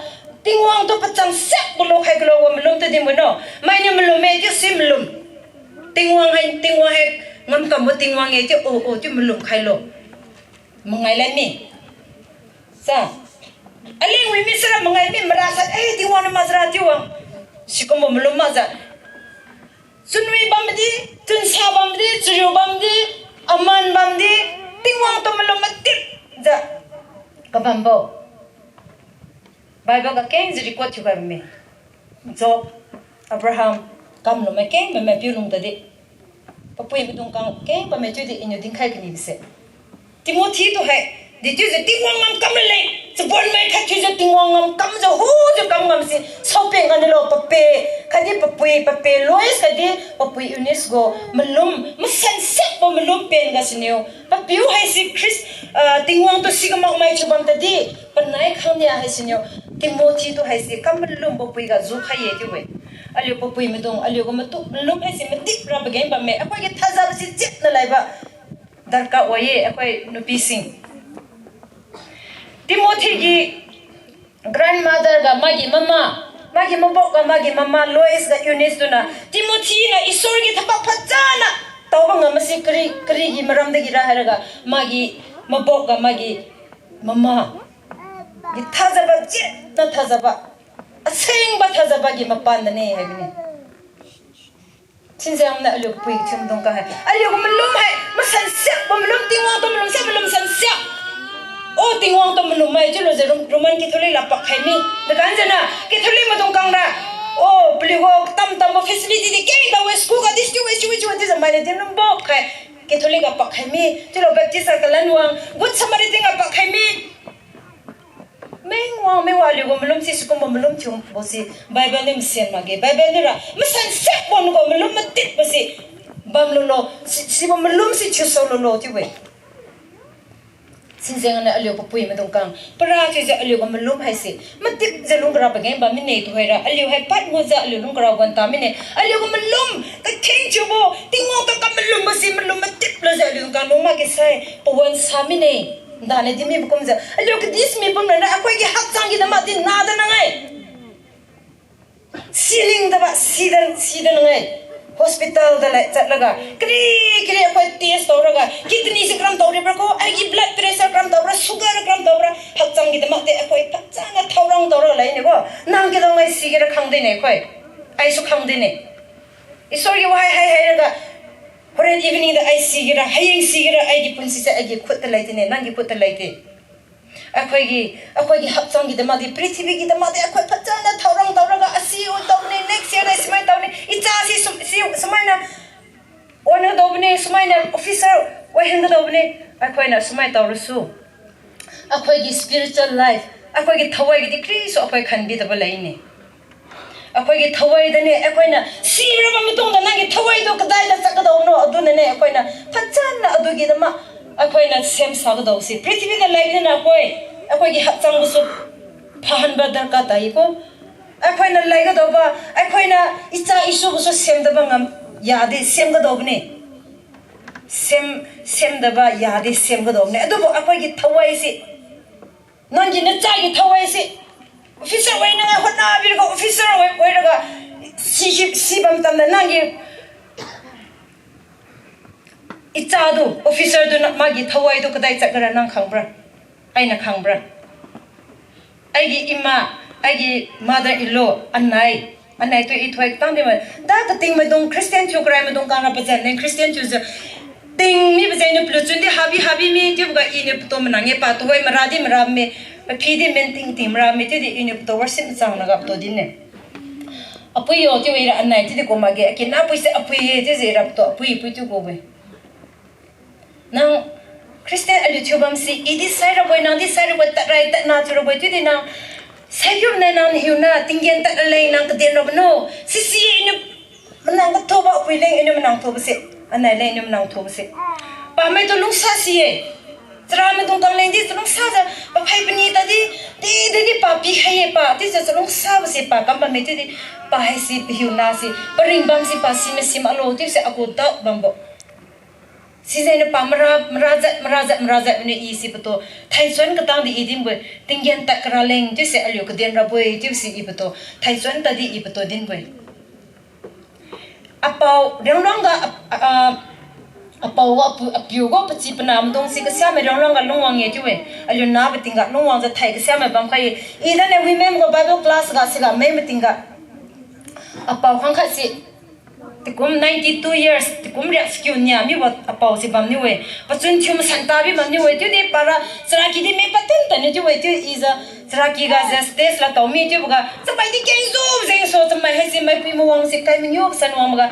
Tingwang tu pachang siakbo lo khai kalo gu malum tu dinbo no. Mainiu malum-e chiu si malum. Tingwang hai, Tingwang hai ngamkambo Tingwang-e chiu o o chiu malum khailo. Mangai lan mi. Sa. Aleng wi mi sara mangai mi marasai, eh, Tingwang niu majara chiu wang. Sikumbo malum makjiu. Chunwi bamdi, chunsa bamdi, chariu bamdi, aman bamdi, Tingwang tu malum matipjiu. Kabambo. Bible ga kengjiu record thiukhai bamme. Job, Abraham, kamlumai keng bamme piu lung tadi. Papui maidung kang keng bamme chiudi iniu dinkhai kanibo se. Timothy tu hai, dechiujiu Tingwang ngamkam raleng, chabonmai khat thiujiu Tingwang ngamkamjiu hujiu kam ngam si, saopeng ganiulo pape, khatdi papui, pape Lois khatdi papui Eunice gu malum, masan siakbo malum pen gasuniu. Papiu haise Khrist, ah, Tingwang tu siga makmai thiubam tadi, panai khangnia haisiniu, Timothy tu haise kam malumbo pui ga jukhai-e chiu-e. Aliu papui maidung, aliu gu matu malum haise matip rabo geng bamme, akhoi gi thajabo si chiat nalaibo darkar wi-e, akhoi nupising. Timothy gi grandmother ga magi mama, magi mabok ga magi mama Lois ga Eunice tuna Timothy niu Isor gi thabak phachana taobo ngam masi kari, kari gi maram dagi ra hairaga magi mabok ga magi mama gi thajaba chiatna thajaba, asengba thajaba gi mapan dane haibine. Sinjengniu aliu pui thiu maidung kang hai, aliu gu malum hai masan siakbo malum, Tingwang tu malum siak, malum san siak. O Tingwang tu malum mai chiulujiu Rom-, Roman Catholic la pakkhai mi. Dakanjiu na Catholic maidung kang ra, o paliu gu tamtambo facility di kengdawe, school ga di situ we, situ we, situ we, chiujiu mainiu din lungbo khai Catholic ga pakkhai mi. Chiulo Baptist ga kalan wang, Good Samaritan ga pakkhai mi. Mengwang mengwang aliu gu malum si sikumbo malum thiubo si Bible niu masen makge. Bible niu ra masan siakbo nagu malum matipbo si bamlulo, si, sibo malum si thiusaolulo chiu-e. Sinjengniu aliu papui maidung kang para chiujiu aliu gu malum haise matipjiu lungkara pageng bam mine tuhoira aliu hai pad ngaojiu aliu lungkara wan ta mine. Aliu gu malum kakheng thiubo Tingwang tu kamalumbo si malum matiplujiu aliu kang lung makge sai pawan sa mine. Ndaniu dimibo kumjiu aliu kadih simi pumrana akhoi gi hakchang gi damak di nada nangai. Sining daba, sida, sida nangai. Hospital da leng chatlaga kari kari akhoi test taoraga, kidney se karam taoribra ko, aigi blood pressure karam taora, sugar karam taora, hakchang gi damak di akhoi phachana thaorang taora leng ni ko. Nang kidang mai sigira khang dine akhoi. Aisu khang dine. Isor gi wahai hai hairaga, horen evening da ai sigira, hayeng sigira, aigi pun sise aigi khut da leng dine, nang gi khut da leng di. Akhoi gi, akhoi gi hakchang gi damak di, prithibi gi damak di akhoi phachana thaorang taoraga, asi wi taone, next year nai sumai taone, icha si sum-, si sumaina wan ga daobone, sumaina officer waheng ga daobone, akhoi niu sumai taorasu. Akhoi gi spiritual life, akhoi gi thawai gi di karisu akhoi khanbi dabo leng ne. ꯑꯩꯈꯣꯏꯒꯤ ꯊꯋꯥꯏꯗꯅꯦ, ꯑꯩꯈꯣꯏꯅ ꯁꯤꯔꯕ ꯃꯇꯨꯡꯗ ꯅꯪꯒꯤ ꯊꯋꯥꯏꯗꯨ ꯀꯗꯥꯏꯗ ꯆꯠꯀꯗꯧꯕꯅꯣ? ꯑꯗꯨꯅꯅꯦ ꯑꯩꯈꯣꯏꯅ ꯐꯖꯅ ꯑꯗꯨꯒꯤꯗꯃꯛ ꯑꯩꯈꯣꯏꯅ ꯁꯦꯝ ꯁꯥꯒꯗꯧꯕꯁꯤ꯫ ꯄ꯭ꯔꯤꯊꯤꯕꯤꯗ ꯂꯩꯕꯅꯤꯅ ꯑꯩꯈꯣꯏ, ꯑꯩꯈꯣꯏꯒꯤ ꯍꯛꯆꯥꯡꯕꯨꯁꯨ ꯐꯍꯟꯕ ꯗꯔꯀꯥꯔ ꯇꯥꯏꯀꯣ꯫ ꯑꯩꯈꯣꯏꯅ ꯂꯩꯒꯗꯧꯕ, ꯑꯩꯈꯣꯏꯅ ꯏꯆꯥ ꯏꯁꯨꯕꯨꯁꯨ ꯁꯦꯝꯗꯕ ꯉꯝ-, ꯌꯥꯗꯦ, ꯁꯦꯝꯒꯗꯧꯕꯅꯤ꯫ ꯁꯦꯝ-, ꯁꯦꯝꯗꯕ ꯌꯥꯗꯦ, ꯁꯦꯝꯒꯗꯧꯕꯅꯤ꯫ ꯑꯗꯨꯕꯨ ꯑꯩꯈꯣꯏꯒꯤ ꯊꯋꯥꯏꯁꯤ, ꯅꯪꯒꯤ ꯅꯆꯥꯒꯤ ꯊꯋꯥꯏꯁꯤ, officer ꯑꯣꯏꯅꯉꯥꯏ ꯍꯣꯠꯅꯕꯤꯔꯒ officer ꯑꯣꯏ-, ꯑꯣꯏꯔꯒ ꯁꯤꯈꯤ-, ꯁꯤꯕ ꯃꯇꯝꯗ ꯅꯪꯒꯤ ꯏꯆꯥꯗꯨ, officer ꯗꯨꯅ ꯃꯥꯒꯤ ꯊꯋꯥꯏꯗꯨ ꯀꯗꯥꯏ ꯆꯠꯈ꯭ꯔꯥ ꯅꯪ ꯈꯪꯕ꯭ꯔꯥ? ꯑꯩꯅ ꯈꯪꯕ꯭ꯔꯥ? ꯑꯩꯒꯤ ꯏꯃꯥ, ꯑꯩꯒꯤ mother in law, ꯑꯅꯥꯏ, ꯑꯅꯥꯏ ꯇꯨ ꯏ ꯊꯋꯥꯏ ꯈꯤꯇꯪꯗꯤ ꯃ-, ꯗꯥ ꯀꯇꯤꯡ ꯃꯗꯨꯡ Christian ꯊꯤꯎ ꯀꯔꯥꯏ ꯃꯗꯨꯡ ꯀꯥꯡꯅ ꯄꯖꯟ ꯅꯦ, Christian ꯊꯤꯎ ꯖ-, ꯇꯤꯡ ꯃꯤ ꯄꯖꯟ ꯅꯨ ꯄ꯭ꯂꯨ ꯆꯨꯟꯗꯤ ꯍꯥꯕꯤ ꯍꯥꯕꯤ ꯃꯤ ꯇꯤꯎ ꯒ ꯏ ꯅꯨ ꯄꯇꯣ ꯃꯅꯥꯡ ꯌꯦ ꯄꯥ ꯇꯨ ꯍꯣꯏ ꯃꯔꯥꯗꯤ ꯃꯔꯥ ꯃꯦ, ꯄ ꯐꯤꯗꯤ ꯃꯦꯟ ꯇꯤꯡ ꯇꯤꯡ ꯃꯔꯥ ꯃꯦ, ꯇꯤꯎꯗꯤ ꯏ ꯅꯨ ꯄꯇꯣ worship ꯆꯥꯡꯅ ꯒ ꯄꯇꯣ ꯗꯤꯟ ꯅꯦ꯫ ꯑꯄꯨꯏ ꯌꯣ ꯇꯤꯎ ꯏꯔ ꯑꯅꯥꯏ ꯇꯤꯎꯗꯤ ꯀꯣ ꯃꯥꯒꯦ, ꯑꯀꯤꯅ ꯑꯄꯨꯏ ꯁꯦ ꯑꯄꯨꯏ ꯌꯦ ꯇꯤꯎ ꯖꯦ ꯏꯔ ꯄꯇꯣ ꯑꯄꯨꯏ, ꯑꯄꯨꯏ ꯇꯤꯎ ꯀꯣ ꯕꯦ꯫ ꯅꯪ Christian ꯑꯂꯨ ꯊꯤꯎꯕꯝꯁꯤ, ꯏꯗꯤ ꯁꯥꯏꯔꯕꯣꯏ, ꯅꯪꯗꯤ ꯁꯥꯏꯔꯕꯣꯏ, ꯇꯠꯔꯥꯏ ꯇꯠꯅ ꯊꯤꯎꯔꯕꯣꯏ, ꯇꯤꯎꯗꯤ ꯅꯪ ꯁꯥꯏꯈꯤꯕꯅ ꯅꯪ ꯅꯍꯤꯎꯅ, ꯇꯤꯡꯒꯦꯟ ꯇꯠꯂ ꯂꯩ, ꯅꯪ ꯀꯗꯦꯟ ꯔꯕꯅꯣ? ꯁꯤꯁꯤ ꯏꯅꯨ ꯃꯅꯥꯡ ꯀꯊꯣꯛꯕ, ꯑꯄꯨꯏ ꯂꯦꯡ ꯏꯅꯨ ꯃꯅꯥꯡ ꯊꯣꯛꯕꯁꯦ, ꯑꯅꯥꯏ ꯂꯦꯡ ꯏꯅꯨ ꯃꯅꯥꯡ ꯊꯣꯛꯕꯁꯦ꯫ ꯄꯥꯃꯩ ꯇꯨ ꯂꯨꯡꯁꯥ ꯁꯤꯌꯦ꯫ ꯆꯔꯥ ꯃꯗꯨꯡ ꯀꯥꯡꯂꯦꯟꯗꯤ ꯆꯂꯨꯡ ꯁꯥꯖ, ꯄꯥꯈꯩ ꯄꯅꯤ ꯇꯗꯤ, ꯇꯤꯗꯗꯤ ꯄꯥ ꯄꯤꯈꯩꯌꯦ ꯄꯥ, ꯇꯤꯖ ꯆꯂꯨꯡ ꯁꯥꯕꯁꯦ ꯄꯥ ꯀꯝꯕꯝꯃꯦ ꯇꯤꯎꯗꯤ, ꯄꯥ ꯍꯥꯏꯁꯤ, ꯄꯤꯍꯤꯎ ꯅꯥꯁꯤ, ꯄꯔꯤꯡꯕꯝꯁꯤ ꯄꯥ ꯁꯤꯃ ꯁꯤꯃ ꯑꯂꯣ, ꯇꯤꯎꯁꯦ ꯑꯀꯨ ꯗꯥꯎꯠ ꯕꯝꯕꯣ꯫ ꯁꯤꯖꯦ ꯑꯩꯅ ꯄꯥ ꯃꯔꯥ, ꯃꯔꯥ ꯖꯠ, ꯃꯔꯥ ꯖꯠ, ꯃꯔꯥ ꯖꯠ ꯃꯅꯤ ꯏ ꯁꯤꯕꯇꯣ, ꯊꯥꯏꯆꯣꯟ ꯀꯇꯥꯡꯗꯤ ꯏ ꯗꯤꯟꯕꯣꯏ, ꯇꯤꯡꯒꯦꯟ ꯇꯠ ꯀꯔꯥ ꯂꯦꯡ, ꯇꯤꯎꯁꯦ ꯑꯂꯨ ꯀꯗꯦꯟ ꯔꯕꯣꯏ, ꯇꯤꯎꯁꯤ ꯏꯕꯇꯣ, ꯊꯥꯏꯆꯣꯟ ꯇꯗꯤ ꯏꯕꯇꯣ ꯗꯤꯟꯕꯣꯏ꯫ ꯑꯄꯥꯎ, ꯔꯤꯌꯥꯡꯂꯣꯡꯒ, ꯑ, ꯑ, ꯑꯄꯥꯎ, ꯑꯄꯨ-, ꯑꯄꯤꯎꯒ ꯄꯆꯤ ꯄꯅꯥ ꯃꯗꯣꯡꯁꯤ ꯀꯁꯤꯌꯥꯃꯦ ꯔꯤꯌꯥꯡꯂꯣꯡꯒ ꯂꯨꯡꯋꯥꯡ ꯌꯦ ꯇꯤꯎꯋꯦ꯫ ꯑꯂꯨ ꯅꯥꯕ ꯇꯤꯡꯒ ꯂꯨꯡꯋꯥꯡ ꯖꯠ ꯊꯥꯏ ꯀꯁꯤꯌꯥꯃꯦ ꯕꯝꯈꯥꯏ꯫ ꯏꯗꯅꯦ women ꯒ Bible class ꯒ ꯁꯤꯒ ꯃꯦ ꯃꯇꯤꯡꯒ꯫ ꯑꯄꯥꯎ ꯈꯪꯈꯠꯁꯤ꯫ ꯇꯤꯀꯨꯝ ninety two years, ꯇꯤꯀꯨꯝ ꯔꯤꯌꯥ ꯁꯤꯀꯤꯎ ꯅꯤꯌꯥ ꯃꯤꯕ ꯑꯄꯥꯎꯁꯤ ꯕꯝ ꯅꯤꯎꯋꯦ꯫ ꯄꯆꯨꯟ ꯊꯤꯎ ꯃꯁꯟ ꯇꯥꯕꯤ ꯕꯝ ꯅꯤꯎꯋꯦ꯫ ꯇꯤꯎꯗꯤ ꯄꯥꯔꯥ ꯆꯔꯥꯀꯤꯗꯤ ꯃꯦ ꯄꯇꯟ ꯇꯟꯅꯤ ꯇꯤꯎꯋꯦ꯫ ꯇꯤꯎ ꯏꯖ ꯆꯔꯥꯀꯤꯒ ꯖ stage ꯂꯥ ꯇꯧꯃꯤ ꯇꯤꯎꯕꯒ ꯆꯃꯥꯏꯗꯤ ꯀꯦꯡꯖꯨ ꯖꯦꯡꯁꯣ ꯆꯃꯥꯏ ꯍꯥꯏꯁꯤ ꯃꯥꯏ ꯄꯨꯏ ꯃꯋꯥꯡꯁꯤ ꯀꯥꯏ ꯃꯅꯤꯎ ꯁꯟ ꯋꯥꯡꯕꯒ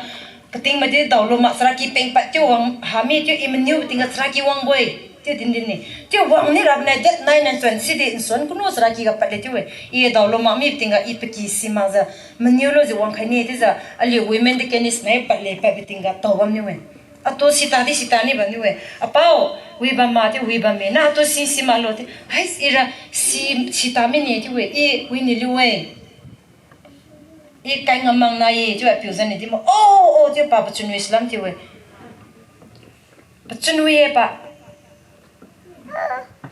ꯀꯇꯤꯡ ꯃꯗꯤ ꯗꯥꯎꯂꯣ ꯃꯥ ꯆꯔꯥꯀꯤ ꯄꯦꯡ ꯄꯠ ꯇꯤꯎ ꯋꯥꯡ ꯍꯥꯃꯤ ꯇꯤꯎ ꯏ ꯃꯅꯤꯎ ꯇꯤꯡꯒ ꯆꯔꯥꯀꯤ ꯋꯥꯡꯕꯣꯏ꯫ ꯇꯤꯎ ꯗꯤꯟ ꯗꯤꯟꯅꯤ꯫ ꯇꯤꯎ ꯋꯥꯡꯅꯤ ꯔꯥꯕꯅꯦ date nine and ten ꯁꯤꯗꯤ ꯏꯟꯁꯣꯟ ꯀꯨꯅꯨ ꯆꯔꯥꯀꯤꯒ ꯄꯠꯂꯦ ꯇꯤꯎꯋꯦ꯫ ꯏ ꯗꯥꯎꯂꯣ ꯃꯥ ꯃꯤ ꯇꯤꯡꯒ ꯏ ꯄꯀꯤ ꯁꯤꯃꯥꯖ ꯃꯅꯤꯎ ꯂꯣꯖꯤ ꯋꯥꯡꯈꯩꯅꯤ ꯇꯤꯖ ꯑꯂꯤꯎ women deaconess ꯅ ꯄꯠꯂꯦ ꯄꯠꯕ ꯇꯤꯡꯒ ꯇꯧꯕꯝ ꯅꯤꯎꯋꯦ꯫ ꯑꯇꯣ ꯁꯤꯇꯥꯗꯤ ꯁꯤꯇꯥꯅꯤ ꯕꯝ ꯅꯤꯎꯋꯦ꯫ ꯑꯄꯥꯎ, ꯋꯤꯕꯝ ꯃꯥ ꯇꯤꯎ ꯋꯤꯕꯝ ꯃꯦ꯫ ꯅ ꯑꯇꯣ ꯁꯤ ꯁꯤꯃꯥ ꯂꯣ ꯇꯤ꯫ ꯍꯩꯁ ꯏꯔ ꯁꯤ, ꯁꯤꯇꯥ ꯃꯤꯅꯦ ꯇꯤꯎꯋꯦ꯫ ꯏ ꯋꯤꯅꯤ ꯂꯨꯋꯦ꯫ ꯏ ꯀꯥꯏ ꯉꯝꯃꯪ ꯅꯥꯏꯌꯦ ꯇꯤꯎ ꯑꯄꯤꯎ ꯖꯟꯅꯤ ꯇꯤꯃ꯫ ꯑꯣ, ꯑꯣ, ꯇꯤꯎ ꯄꯥ ꯄꯆꯨꯟ ꯋꯤꯁꯂꯝ ꯇꯤꯎꯋꯦ꯫ ꯄꯆꯨꯟ ꯋꯤꯌꯦ ꯄꯥ꯫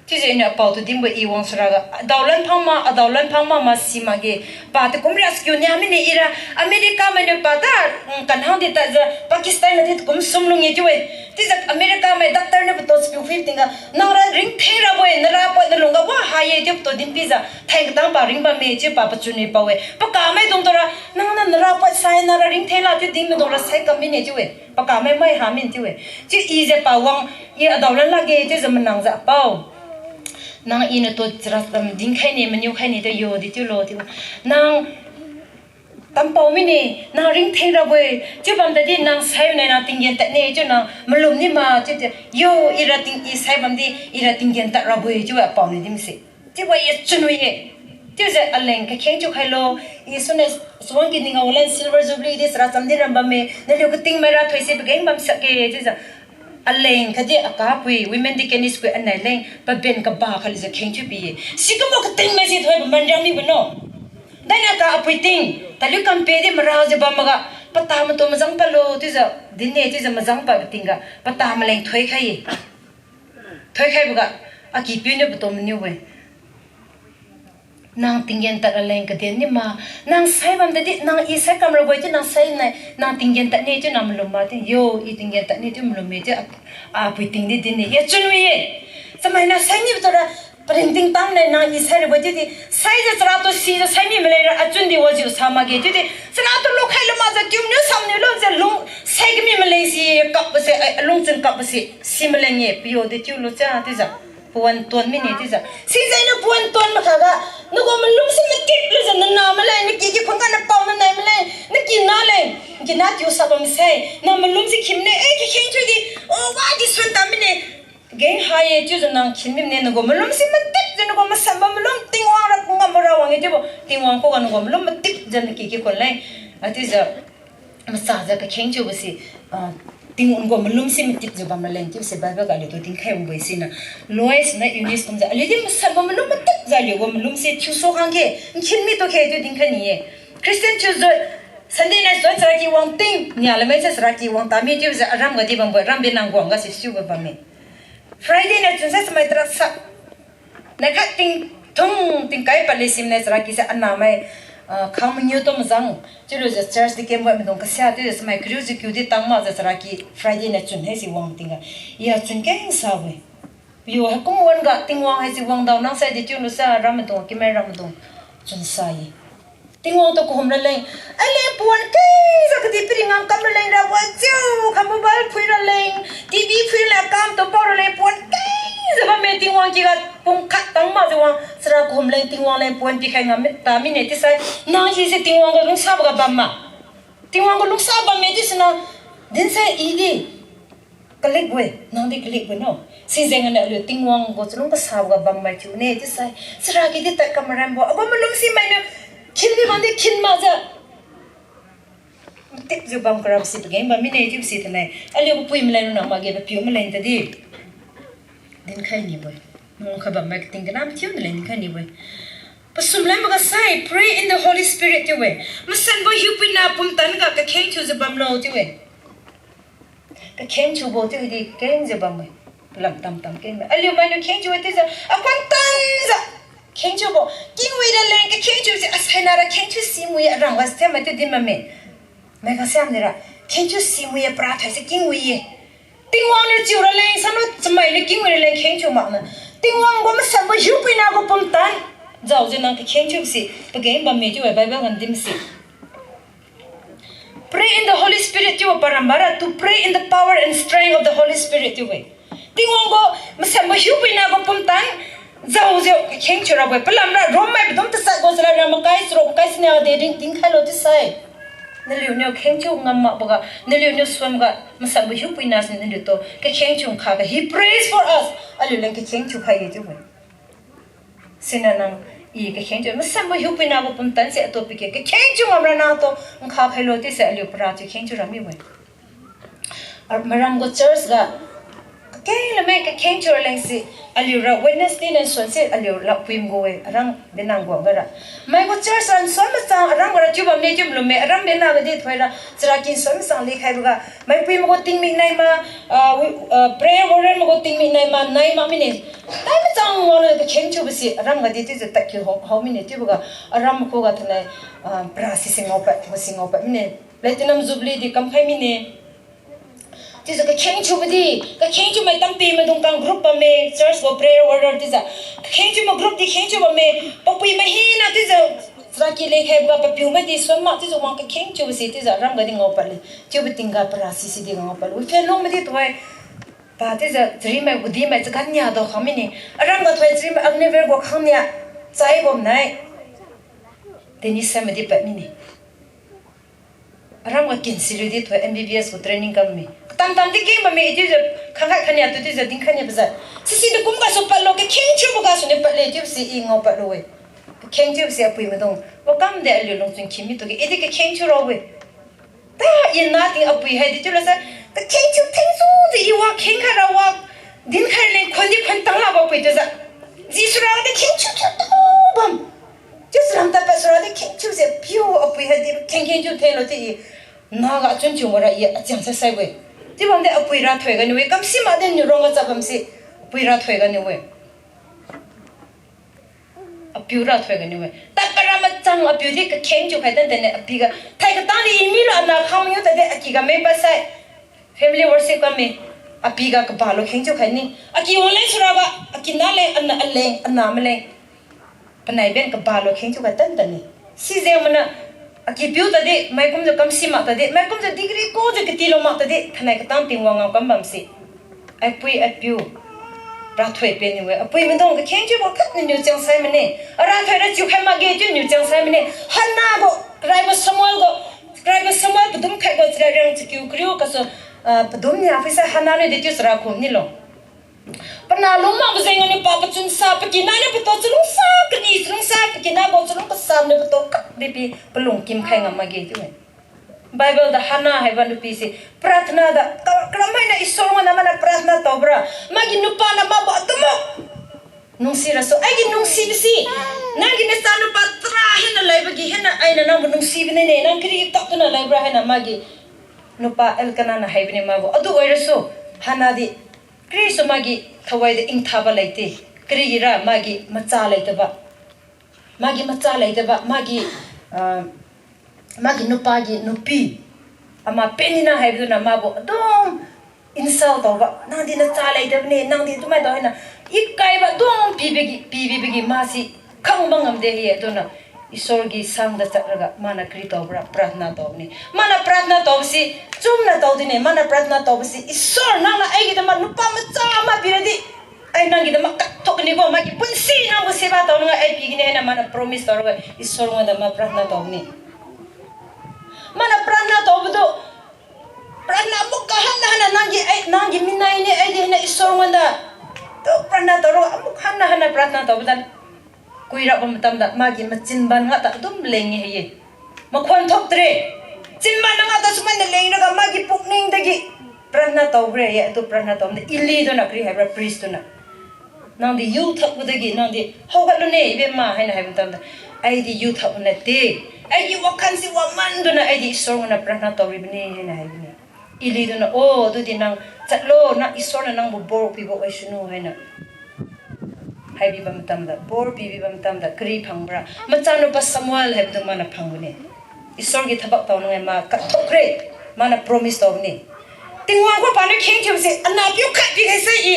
Chiujiu iniu apao tu dinbo i wang saraga, adao lanphang ma, adao lanphang ma, ma si makge. Pa ti kum ria skiu niu mine ira, America mainiu pa ta, mm, kanhang di tadjiu, Pakistan na di kum sum lung ye chiu-e. Chiujiu America mai doctor niu patu spiu phui tingga, nang ra ringtheng rabo-e, nara poi nalungga wa ha ye chiu patu din pijiu, thai katang pa ring bamme chiu pa pachun ni pao-e. Pakam maidung tura, nang na nara poi sai, nara ringtheng la chiu din maidung ra sai kam mine chiu-e. Pakam mai mai ha mine chiu-e. Chiu ijiu pa wang, i adao lan lakge chiujiu manangjiu apao. Nang iniu tu chara, um, dinkhai ne, maniu khai ne tu yo di chiu lo chiu. Nang tampao mine, nang ringtheng rabo-e, chiu bam tadi nang sai nai nang tinggen tad ne chiu nang malum ni ma chiu chiu. Yo, ira ting, i sai bam di, ira tinggen tad rabo-e chiu apao ni dimse. Chiubo i chun wi ye. Chiujiu aleng kakheng chiu khailo, i sune suang ki ning-a len silver jubilee di sara cham di ram bamme, naliu kating mai ra thoise pageng bam sakge chiujiu. Aleng khatdi akapui, women deaconess pui anai leng, paben kaba khalijiu kheng chiu bi-e. Sikumbo kating mai si thoi baman riang mibo no. Dani aka apui ting, taliu kampe di marajiu bam maga, pata matu majang padlo chiujiu, din ne chiujiu majang pad tingga, pata maleng thoi khai-e. Thoikhaiboga, akipiu niu patu maniu-e. Nang tinggen tad aleng kaden ni ma, nang sai bam tadi, nang i sai kam rabo-e chiu nang sai nai, nang tinggen tad ne chiu nang malum ma chiu, yo, i tinggen tad ne chiu malum-e chiu, a, apui ting di din ne, ye chun wi ye. Chamai nang sai ni tura, paringting tang ne nang i sai rabo-e chiudi, saijiu chara tu sijiu sai mi maleng ra, achun di wajiu sa makge chiudi, chara tu lukhai lu makjiu chiu niu sam niu lujiu lung, sai kami maleng si kapbo se, ai, alungchun kapbo se. Si maleng ye, piyo di chiu lo cha, chiujiu. Pawan tuan mine chiujiu. Sijiu niu pawan tuan makhaga, nagu malum si matip lujiu, nana maleng, naki ki khangga napao nanai maleng, naki na leng, naki na chiu sa bam sai, na malum si khim ne, eh, kikheng chiudi, oh, wa di suan ta mine, geng ha ye chiujiu nang khim mine, nagu malum si matip jiu Nanggu masanbo malum Tingwang ra ngam ra wang-e chiubo. Tingwang khuga nanggu malum matipjiu naky ki khun leng. Achiujiu machajiu kakheng thiubo si, ah, Tingwang gu malum si matipjiu bam raleng chiubo si Bible ga aliutu dinkhai wangbo-e siniu. Lois niu Eunice kumjiu aliudi masanbo malum matipjiu aliugu malum si thiuso khang khe, nkhin mi tu khe chiu dinkhai ni-e. Christian thiujiu Sunday niu chun charaky wang ting nia lamai sa charaky wang tami chiubo si aram gadi bambo-e, aram benang guang ga si siubo bamme. Friday niu chun sa chamai tara sa nai khat ting thung tingkai pale simne charaky se anamai, ah, khang mangiu tu mazang. Chiulujiu church di kembo maidung kasia chiujiu chamai kariujiu kiudi tang makjiu charaky Friday niu chun haise wang tingga. Ia chun keng sabo-e. Piu haikum wan-ga Tingwang haise wang dao nang sai di chiulu sa ram maidung, kimai ram maidung chun sa-e. Tingwang tu kahum raleng, aleng pawan kengjiu kadihpiri ngamkam raleng ra wajiu, kha mobile phui raleng, TV phui raleng, akam tu pao raleng pawan kengjiu bamme Tingwang kiga pumkhat tang makjiu wang, chara kahum leng Tingwang leng pawan pikhai ngam tami ne chiusai, nang hise Tingwang gu lungsaboga bam ma. Tingwang gu lungsa bamme chiusiniu, dinsai i di kalikbo-e, nang di kalikbo no. Sijengniu aliu Tingwang gu chalung kasaboga bammai thiune chiusai, charaky di tad kamaranbo agu malum si mainiu khin di bam di khin makjiu matipjiu bam karabo si pageng bam mine chiubo si thainai aliu papui maleng ronna makge papiu maleng tadi dinkhai nibo-e. Nang khabammai kating kana mathiu naleng dinkhai nibo-e. Pasum lamboga sai, pray in the Holy Spirit chiu-e. Masanbo Hiupuina pumtan ga kakheng thiujiu bamlo chiu-e. Kakheng thiubo chiudi kengjiu bamme. Palam tamtam kengme aliu mainiu kheng thiu-e chiujiu akhuan tanjiu kheng thiubo. Kingwi raleng kakheng thiu si asainara kheng thiu simui-e, aram ga sthem mai chiu din bamme. Mai kasiam nira kheng thiu simui-e, para thoise kingwi-e. Tingwang niu chiu raleng sanu chamai niu kingwi raleng kheng thiu makna. Tingwang gu masanbo Hiupuina gu pumtan jaojiu nang kakheng thiu si pageng bamme chiu-e Bible gan din si. Pray in the Holy Spirit chiubo parambara to pray in the power and strength of the Holy Spirit chiu-e. Tingwang gu masanbo Hiupuina gu pumtan jaojiu kheng thiu rabo-e. Palamra Rome mai padum tasat gu chalad ra makai charuk makai sinia de ring dinkhailo chiusai, naliuniu kheng thiu ngam makboga naliuniu suanboga masanbo Hiupuina si naliutu kakheng thiu nkhaga He prays for us. Aliu leng kakheng thiu khai-e chiu-e. Siniu nang i kakheng thiu masanbo Hiupuina gu pumtan se atu pike kakheng thiu ngamra natu nkha khailo chiuse aliu para thiu kheng thiu ra mibo-e. Maram gu church ga kakeng lame kakheng thiu raleng si aliura Wednesday niu nsuan si aliu lapui magu-e, aram benang guangga ra. Mai gu church ra nsuan machang aram gara chiu bamme chiu malumme, aram bena gadi thoira charaky nsuan machang lekhaiboga maipui magu tingmik nai ma, ah, wi-, ah, prayer warrior magu tingmik nai ma, nai mak mine. Tai machang wanglu kakheng thiubo si aram gadi chiujiu tadkiu hao, hao mine chiuboga aram khuga thainai, ah, para sisi ngaopad, magu si ngaopad mine. Platinum Jubilee di kamkhai mine. Chiujiu kakheng thiubo di, kakheng thiumai tampi maidung kang group bamme, church gu prayer warrior chiujiu. Kakheng thiumai group di kheng thiu bamme, papui mai hina chiujiu, charaky lekhaiboga papiu maidi suan mak chiujiu wang kakheng thiubo si chiujiu aram gadi ngaopad le. Chiubo tingga para sisi di ngaopad le. Wi phen lung madi tuhoi. Pa chiujiu charimai gudimai chagan nia dao khang mine. Aram ga tuhoi charimai Agniveer gu khang nia. Chai bom nai. Teni sai madi pad mine. Aram ga kinsilu di thoi M B B S gu training kam mi. Katam tam di keng bamme chiujiu khangkhat khania tu chiujiu dinkhai ni pajiu. Sisi di kum gasu padlo kakheng thiubo gasu ni padle chiubo si i ngao padlo-e. Kakheng thiubo si apui maidung. Wakamde aliu lungchun khim mi tuge. I di kakheng thiu rabo-e. Ta i na ting apui hai di chiulo sa. Kakheng thiu thengsu di i wa kheng khaira wa. Dinkhai leng khon di khon tanglabo apui chiujiu. Jesu ra di kheng thiu thiu tu bam. Chiu salam tadpad sura di kheng thiu se piu apui hai di kheng kheng thiu thenglo ti i. Naga chun thiu mora i achiang sai saibo-e. Chiu bamde apui rathoi ganiu-e, kamsi makde niu rongga chap bamsi. Apui rathoi ganiu-e. Apiu rathoi ganiu-e. Tadpad ra machang apiu di kakheng thiu khai tan tane apiga. Thai katang di i milo ana khang miu tade akiga meng pasai. Family worship kami, apiga kabalo kheng thiu khai ni. Aki wang leng sura ba, aki na leng, ana aleng, ana maleng. Panai ben kabalo kheng thiu khai tan tani. Sijeng mana, aki piu tadi, maikumjiu kamsi mak tadi, maikumjiu degree kojiu katilo mak tadi, thainai katang Tingwang ngao kam bamsi. Aipui, aipiu. Rathoi pe niu-e, apui maidung kakheng thiubo khat niu niu chiang sai mane. Arathoi ra chiu khai makge chiu niu chiang sai mane. Hannah gu, karaibo Samuel gu, karaibo Samuel padum khat gu chariang chakiu kariu gasu, ah, padum nia phuisa Hannah niu dechiu chara kum nilo. Panah lung makbo jeng aniu pa pachun sa, pakina niu patu chalungsa kani, chalungsa pakina bo chalung kasa niu patu kak di pi palung kimkhai ngam makge chiu-e. Bible da Hannah haibo nupise prarthana da, ka-, karam hainiu Isor ngana mana prarthana taobora, magi nupa niu mabo adumuk nungsirasu, aigi nungsibose, nanggi nachanupa tara hina laibagi hina ainiu nangbo nungsibonine, nang kari kak tuna laibora hainiu magi nupa Elkanah niu haibone mabo. Adu oirasu, Hannah di karisu magi thawaidi ingthabo leite, karigira magi macha leitaba, magi macha leitaba, magi, ah, magi nupa gi nupi, ama Peninnah haiboduna mabo adung insult taoba, nangdi nacha leidebone, nangdi atumai tao hainiu, ikaibo adung pibagi, pibibagi masi khangbo ngamde hi-e, aduna Isor gi sangda chatraga, maniu kari taobora, prarthana taobone. Maniu prarthana taobose, chumna taodine, maniu prarthana taobose, Isor nangniu aigidama nupa macha ama piradi, ai nanggidama kathok kanibo, magi punsi nangbo seba taonga ai pigine hainiu maniu promise taoraga, Isor ngandama prarthana taobone. Maniu prarthana taobodu, prarthana amuk kahana hana nanggi, ai, nanggi minaine aidi hina Isor nganda. Tu prarthana taoraga amuk hana hana prarthana taobodan. Kuirabo matamda magi machinban ngata adum leng-e hai-e. Makhuan thoktre. Chinban ngata sumainiu lengraga magi pukningdagi prarthana taobore ye, atu prarthana taomade Eli duna kari haibora priest duna. Nangdi yu thakbodagi, nangdi haogatlune, ibemma hainiu haibo matamda, aidi yu thakbo nate. Aigi wakhanse wamanduna aidi Isor ngana prarthana taoribone hainiu haibone. Eli duna, oh, adudi nang chadlo, nang Isor niu nangbo bor pibo oisunu hainiu haibi bam matamda, bor pibi bam matamda, kari phangbora, machanupa Samuel haibodu maniu phangbone. Isor gi thabak taonang-e ma kathokre, maniu promise taobone. Tingwang khuga paniu kheng thiubose, anahpiu khat pikhai sai i,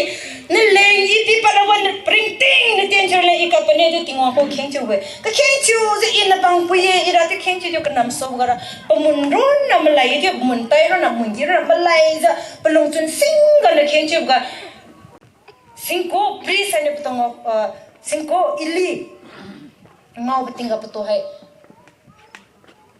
naleng i pipad ra wan ringting natien thiu leng i kapane chiu Tingwang khuga kheng thiu-e. Kakheng thiujiu i nabang pui-e, ira chiu kheng thiujiu kanam saboga ra, pamun ronna malai chiu, pamun tai ronna, mun gi ronna malaijiu, palungchun singga na kheng thiuboga, singku priest hainiu patang, ah, singku Eli ngaobo tingga patu hai,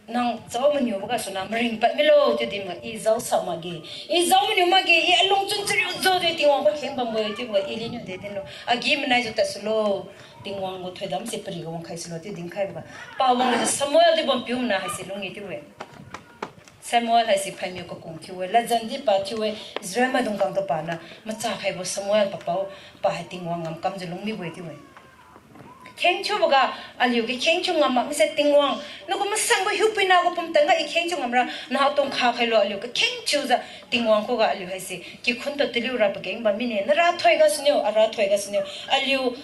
nang jao maniubo gasuna maringpad milo chiu dinga, i jao sa makge. I jao maniu makge, i alungchun chariu jaodi Tingwang khuga kheng bambo-e chiuboga Eli niu de dinlo. Agi-manaijiu tadsulo, Tingwang gu thoidamse pariga wangkhai sulo chiu dinkhaiboga, pawang Samuel chiubo piumana haise lung-e chiu-e. Samuel haise phaimiu kakung thiu-e, ladjan di pa thiu-e, Israel maidung kangtu paniu machakhaibo Samuel papao, pa hai Tingwang ngamkamjiu lungmibo-e chiu-e. Kheng thiuboga, aliu kakheng thiu ngam mak mise Tingwang, nagu masanbo hiupuina gu pumtan ga i kheng thiu ngamra, nahatu nkha khailo aliu kakheng thiujiu Tingwang khuga aliu haise kikhun tu taliu ra pageng bam mine, narathoi gasuniu, arathoi gasuniu, aliu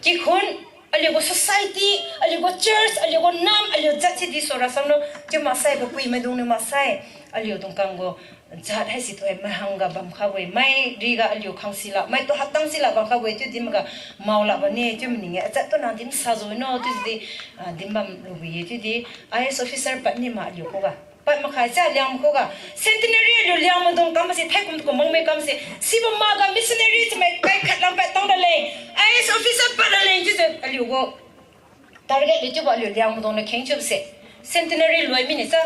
kikhun, aliu gu society, aliu gu church, aliu gu nam, aliu jat si di sora samlo, chiu maksai papui maidungniu maksai, aliu dungkang gu jat haisi tu-e, mai hangga bamkhabo-e, mai riga aliu khang sila, mai tu hatang sila bamkhabo-e, chiu dinmaga mao lak bamne, chiu maning-e, ajat tu nang din sajiu no, chiu di, ah, dinbam lubo-e, chiudi, I A S officer pad ni ma aliu khuga. Pad makhai sa Liangmai khuga. Centenary aliu Liangmaidung kambo se, thaikum tukum mangmai kambo se, sibo maga missionary chamai kai khat lam pad tang raleng, I A S officer pad raleng chiujiu aliu gu target le chiubo aliu Liangmaidung niu kheng thiubo se. Centenary loi mine sa.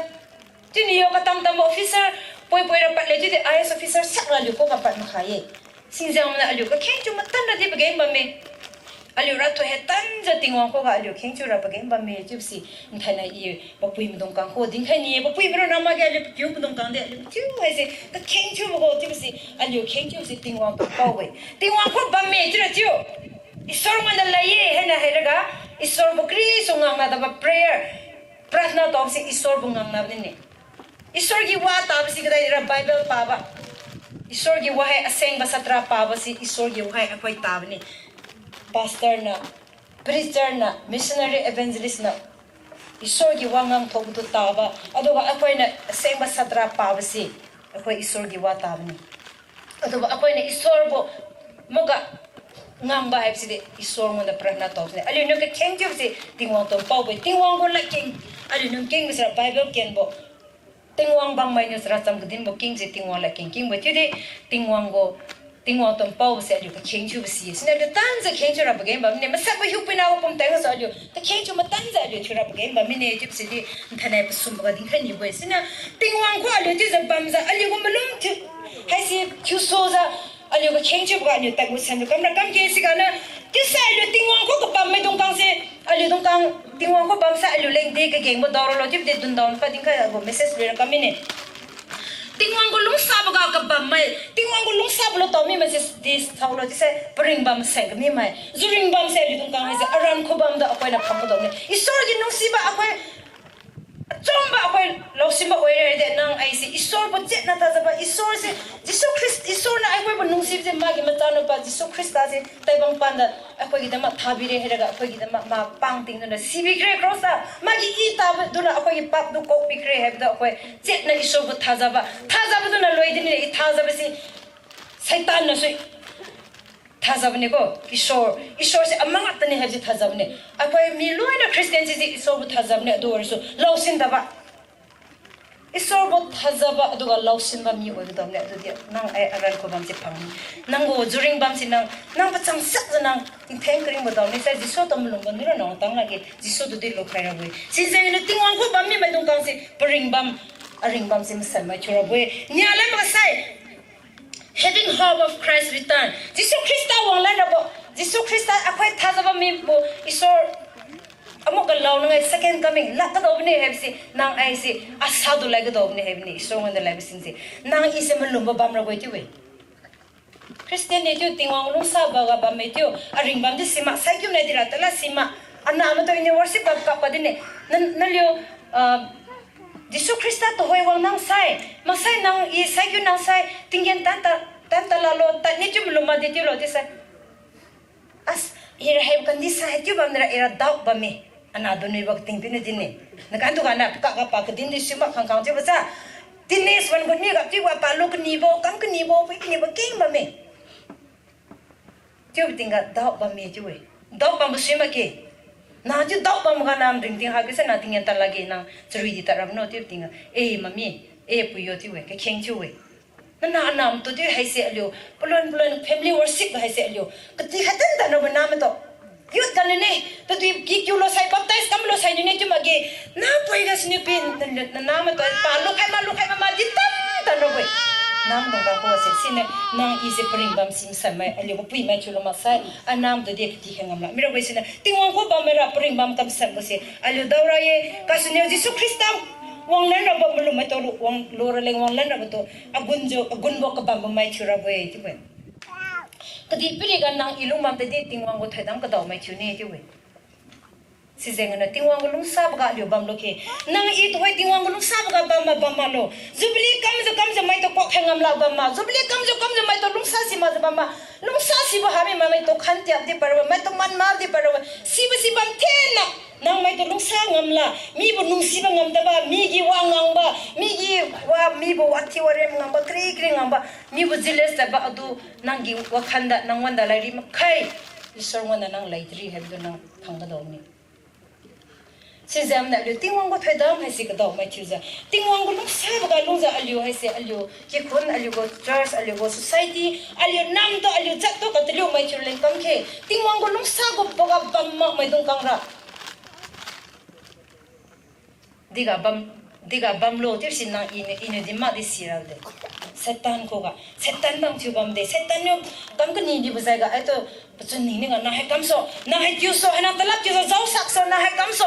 Chiuniu yo katam-tambo officer, poi-poi ra pad le chiudi I A S officer sak ra aliu khuga pad makhai-e. Singjiang maniu aliu kakheng thiu matan ra di pageng bamme. Aliu rathoi hai tanjiu Tingwang khuga aliu kheng thiu ra pageng bamme chiubo se, nthainai i papui maidung kang khuga dinkhai ni-e, papui maidung na makge aliu papiu maidung kang de aliu thiu haise kakheng thiubo gu chiubo se, aliu kheng thiubo se Tingwang tu pao-e. Tingwang khuga bamme chiura chiu. Isor maniu laiye hainiu hairaga, Isor gu karisu ngangnadabo prayer, prarthana taobo se Isor gu ngangnabo nine. Isor gi wa tabo se kadai ra Bible pabo. Isor gi wahai asengba satra pabo se Isor gi wahai apoi tabo ni. Pastor niu, preacher niu, missionary evangelist niu, Isor gi wa ngam thokbo tu tabo. Aduga apoiniu asengba satra pabo se, apoi Isor gi wa tabo ni. Aduga apoiniu Isor gu maga ngangbo haibose de Isor ngunda prarthana tao se. Aliuniu kakheng thiubo se Tingwang tu paobo-e. Tingwang gu ladkeng, aliuniu kengbo sira Bible kenbo. Tingwang bangmainiu sira cham kadinbo kengse Tingwang ladkeng kengbo-e. Chiudi Tingwang gu, Tingwang tu paobo se aliu kakheng thiubo si. Siniu aliu tanjiu kheng thiu ra pageng bam mine. Masanbo hiupuina gu pumtan gasu aliu kakheng thiu matanjiu aliu thiu ra pageng bam mine chiubo se di nthainai pasumboga dinkhai nibo-e. Siniu Tingwang khuga aliu chiujiu bamjiu aliu gu malum thiu haise thiusujiu Aliu kakheng chiuboga aliu tadgu sanjiu kamra kamke siganiu, chiusai aliu Tingwang khu kabam maidung kangse, aliu dungkang Tingwang khu bamsai aliu lengdi kagengbo daoralo chiubo di dun daona pad dinkhai gu message luira kam mine. Tingwang gu lungsaboga kabam mai, Tingwang gu lungsabo lu tao mi maise di thaolo chiusai paringbam sai kami mai. Juringbam se aliu dungkang haise aran khu bamda akoiniu pham kadao ne. Isor gi nungsibo akhoi achumba akhoi laosinbo oire de nang aise Isor bo chiatna thajaba Isor se, Jesu Khrist, Isor niu akhoi bo nungsibose magi machanu pa Jesu Khrista se taibang panda akhoi gidama thabire hairaga akhoi gidama ma pang tingduna sibikre cross a, magi i tabo duna akhoi gi pap du kokbikre haibo du akhoi chiatna Isor bo thajaba, thajaba duna loi dine i thajabase Satan na sui thajabane ko, Isor, Isor se amang tane haise thajabane. Akhoi mi loina Christian sise Isor bo thajabane, adu oirisu laosin daba. Isor bo thajaba aduga laosinba mi oi kadao ne, adudi nang ai aran khu bamse phang. Nang gu juring bamse nang, nang pachang sakjiu nang tingtheng karingbo dao ne, sai Jesu tu malumbo nira nang tang lakge, Jesu tu di lukhai rabo-e. Sijengniu Tingwang khu bam mi maidung kangse paringbam, aringbam se masan mai thiurabo-e. Nialan maksai, Having hope of Christ's return. Jesu Khrista wanglan rabo, Jesu Khrista akhoi thajaba mibo Isor amuk galao nangai second coming lak kadao bine haibose, nang aise asa du lai kadao bine haibone, Isor ngunda laibo singse. Nang ise malumbo bam rabo-e chiu-e. Christian ne chiu Tingwang lungsaboga bamme chiu, aringbam di sima, saikiu nai dira tala sima, ana mato ine worship ga kap pa dine, na, naliu, ah, Jesu Khrista tuhoi wang nang sai, maksai nang i saikiu nang sai, tinggen tan ta, tan ta lalo, tadne chiu malum makde chiulo chiusai. As, ira hai kandi sai, haichiu bamdira ira doubt bamme. Ana dunuibo kating piniu dinne. Nakan tu gana pakak ga pa kadin di sima khangkhang chiubo sa. Tinne suan gu niga chiubo palu kanibo, kam kanibo, pui kanibo keng bamme. Chiubo tingga doubt bamme chiu-e. Doubt bambo sui makge. Nang chiu doubt bamga nang ringting hagise nang tinggen tad lakge nang charui di tad rabo no chiubo tingga. E mami, e pui yo chiu-e, kakheng chiu-e. Nana anam tu di haise aliu, palun palun family worship haise aliu. Kati khatan tadnabo namato. Youth ganiu ne, tadui kikiu lo sai baptize kamlo sai niu ne chiu makge. Napoi gasuniu pi, na, na, namato, palukhai malukhai mama di tan tadnabo-e. Namaidung ga kose, siniu, nang ise paringbam si masanmai, aliu kapuimai thiulo maksai, anam tu di katikhai ngamla. Mirabo-e siniu, Tingwang khu bammaira paringbam kamsanbo se, aliu daora ye, gasuniu Jesu Khrista wanglan rabo malum maito lu, wang, luraleng wanglan rabo tu, agunjiu, agunbo kabambo mai thiurabo-e, chiu-e. Kadihpiriga nang i lungbam tadi Tingwang gu thoidam kadaomai thiune chiu-e. Sijengniu Tingwang gu lungsaboga aliu bamlo khe. Nang i tuhoi Tingwang gu lungsaboga bamma bamma lo. Jubilee kamjiu kamjiu maito kuak khai ngamla bamma. Jubilee kamjiu kamjiu maito lungsa si makjiu bamma. Lungsa sibo hami ma maito khan tiak di parabo, maito man ma di parabo. Sibo si bam thenna. Nang maito lungsa ngamla. Mibo nungsibo ngam tadba, migi wa ngangba, migi wa, mibo wathiu warem ngangba, kri kri ngangba, mibo jealous tadba adu, nanggi wakhanda, nang wanda lairi makhai. Isor wanda nang lairi haibo nang khang kadao ni. Sijengniu aliu Tingwang gu thoidam haise kadaomai thiujiu, Tingwang gu lungsaboga lungjiu aliu haise aliu kikhun, aliu gu church, aliu gu society, aliu namtu, aliu jattu kataliumai thiu leng kamkhe, Tingwang gu lungsa gu boga bam makmaidung kangra. Diga bam, diga bamlo chiusi nang iniu, iniu di makdi sirade. Satan khuga, Satan bam thiu bamde, Satan niu kam kani dibo jaiga, aito pachun ningniu ga, nang hai kamsu, nang hai tiusu, hai nang talap tiusu, jaosaksu, nang hai kamsu.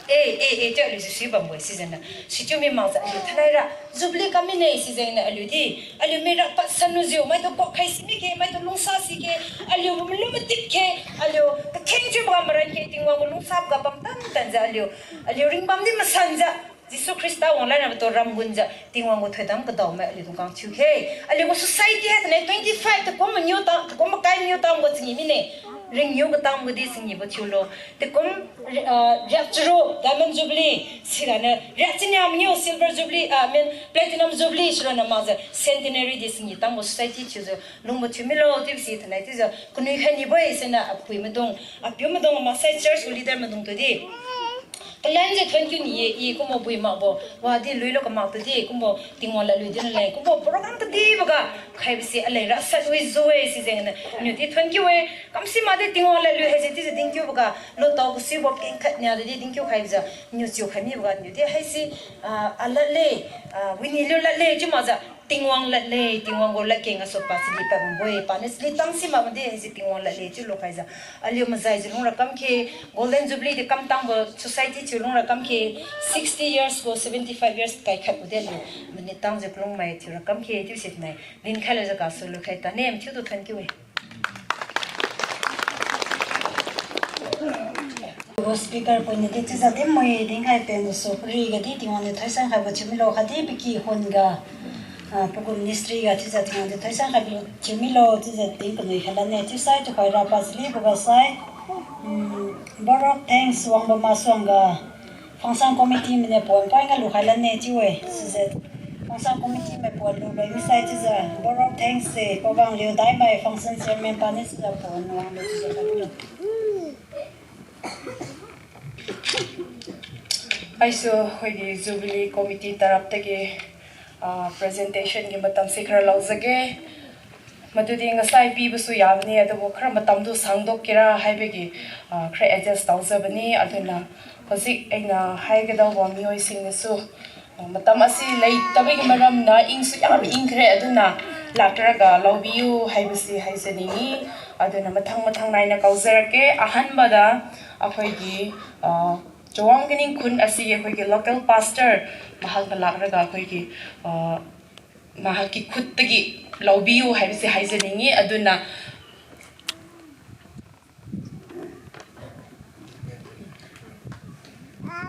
Eh, eh, eh, chiu aliu si sui bambo-e sijengniu. Sichiu mi makjiu aliu thainaira, Jubilee kam mine sijengniu aliu di, aliu mira pad sanlujiu, maitu kuakkhai si mikhe, maitu lungsa si khe, aliu malum matip khe, aliu kakheng thiuboga maran khe, Tingwang gu lungsaboga bam tan tanjiu aliu, aliu ringbam di masanjiu, Jesu Khrista wanglan rabo tu ramgunjiu, Tingwang gu thoidam kadaomai aliu dungkang thiu khe. Aliu gu society hai thainai twenty five takum maniu ta, takum makai maniu tam gu changi mine. Ringniu katang gu di changibo thiulo. Takum, ah, riak charuk Diamond Jubilee, siraniu riak chinia maniu Silver Jubilee, ah, I mean Platinum Jubilee, siraniu makjiu Centenary di changi tam gu society thiujiu lungbo thiu milo chiubo si thainai chiujiu kanui khai nibo-e siniu apui maidung, apiu maidung maksai church gu leader maidung tu di. Kalanjiu thuonkiu ni-e, i kumbo bui makbo, wadi luilo kamak tu di, kumbo Tingwang ladlui dinle, kumbo program kadiboga, khaibo si aleng ra sat wijiu-e sijengniu, niu di thuonkiu-e, kamsi makdi Tingwang ladlui haise chiujiu dinkiuboga, lutao kasibo kengkhat nia di dinkiu khaibojiu, niu chiu khai miboga, niu di haise, ah, aladle, ah, wini liu ladle chiu makjiu, Tingwang ladle, Tingwang gu ladkeng gasu pa chili pad bambo-e, paniu chili tang si mak made, haise Tingwang ladle chiu lukhaijiu. Aliu majaijiu lungra kamkhe, Golden Jubilee di kamtangbo society chiu lungra kamkhe, sixty years gu seventy five years kai khat kude aliu. Mani tangjiu kalungmai thiura kamkhe, chiu si nai. Dinkhai lajiu gasu lukhai tane, mathiutu thank you-e. Speaker pui niudi chiujiu dinmui dinkhai pen gasu pari gadi Tingwang niu thoisan khaibo thiumilo khatdi paki khun ga, ah, pagu ministry ga chiujiu Tingwang niu thoisan khaibo thiumilo chiujiu din kanui khailane chiusai tukhai rapa chili boga sai, mm, vote of thanks wangbo masuangga, function committee mainiu pon painga lukhai lane chiu-e, chiujiu function committee mai pon luloi misai chiujiu vote of thanks se pabang liu daimai function chairman pani chiujiu pon wangbo chiujiu khailo. Aisu akhoi gi Jubilee Committee tarap tagi, ah, presentation gi matam si khara laojage. Madudi ngasai pibosu yabani, adubo khara matamtu sangdok kira haibagi, ah, khara adjust taojabani, aduna hojik eina haigadao wang mioi singnasu, ah, matam asi lei tabagi maramna ingsu yam ingkhre aduna lakraga laobiu haibose haise ningi, aduna mathang mathang naina kaojarake, ahanbada akhoi gi, ah, Chawang Kaning khun asi akhoi gi local pastor mahakna lakraga akhoi gi, ah, mahak ki khut tagi laobiu haibose haise ningi aduna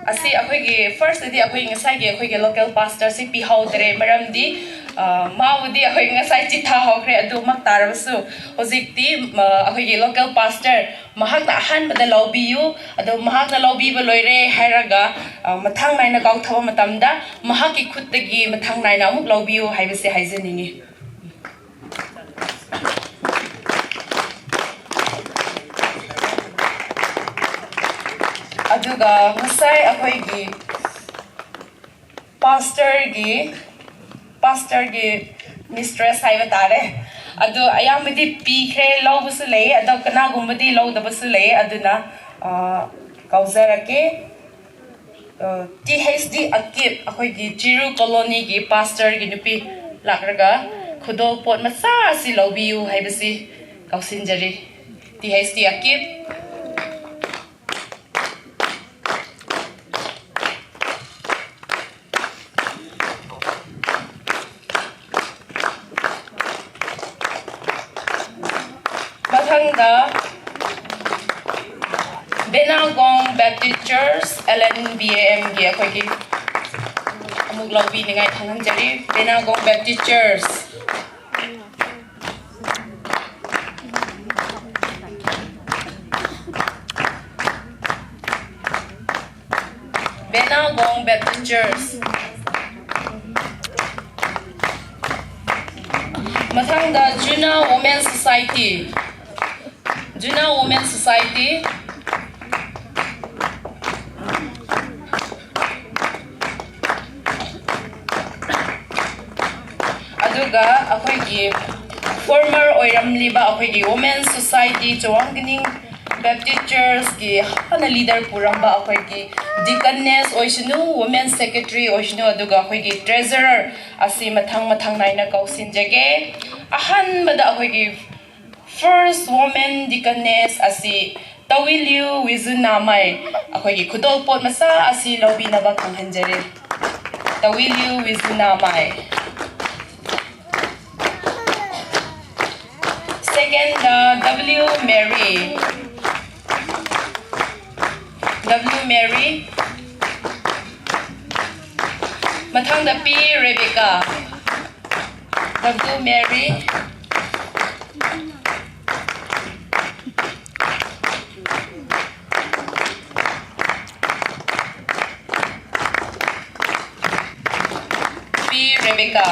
Asi akhoi gi first di akhoi ngasai gi akhoi gi local pastor si pihaodre maramdi, ah, mabodi akhoi ngasai chitha haokre adu mak tarabasu. Hojikdi, ah, akhoi gi local pastor mahakna ahanbada laobiu, adu mahakna laobibo loire hairaga, ah, mathang naina kaothabo matamda, mahak ki khut tagi mathang naina amuk laobiu haibose haise ningi. Aduga ngasai akhoi gi pastor gi, pastor gi mistress haibo tare. Adu ayamdi pikre laobosu lei, adu kanagumbodi laodabosu lei, aduna, ah, kaojarake. Uh, T H D Akip, akhoi gi Chiru Colony gi pastor gi nupi lakraga, khudol pot masa si laobiu haibose kaosinjare. T H D Akip. Mathangda, Benagong Baptist Church, L N B A M gi akhoi gi amuk laobi ningai thanghanjari, Benagong Baptist Church. Benagong Baptist Church. Mathangda Juna Women Society. Juna Women Society. Aduga akhoi gi former oiramliba akhoi gi Women Society Chawang Kaning Baptist Church gi hana leader puramba akhoi gi deaconess oisinu, women secretary oisinu, aduga akhoi gi treasurer asi mathang mathang naina kaosinjage. Ahanbada akhoi gi first woman deaconess asi Tawiliu Wijunamai, akhoi gi khudol pot masa asi laobinaba khanghanjare. Tawiliu Wijunamai. Second, uh, W Mary. W Mary. Mathangda P Rebecca. W Mary. P Rebecca.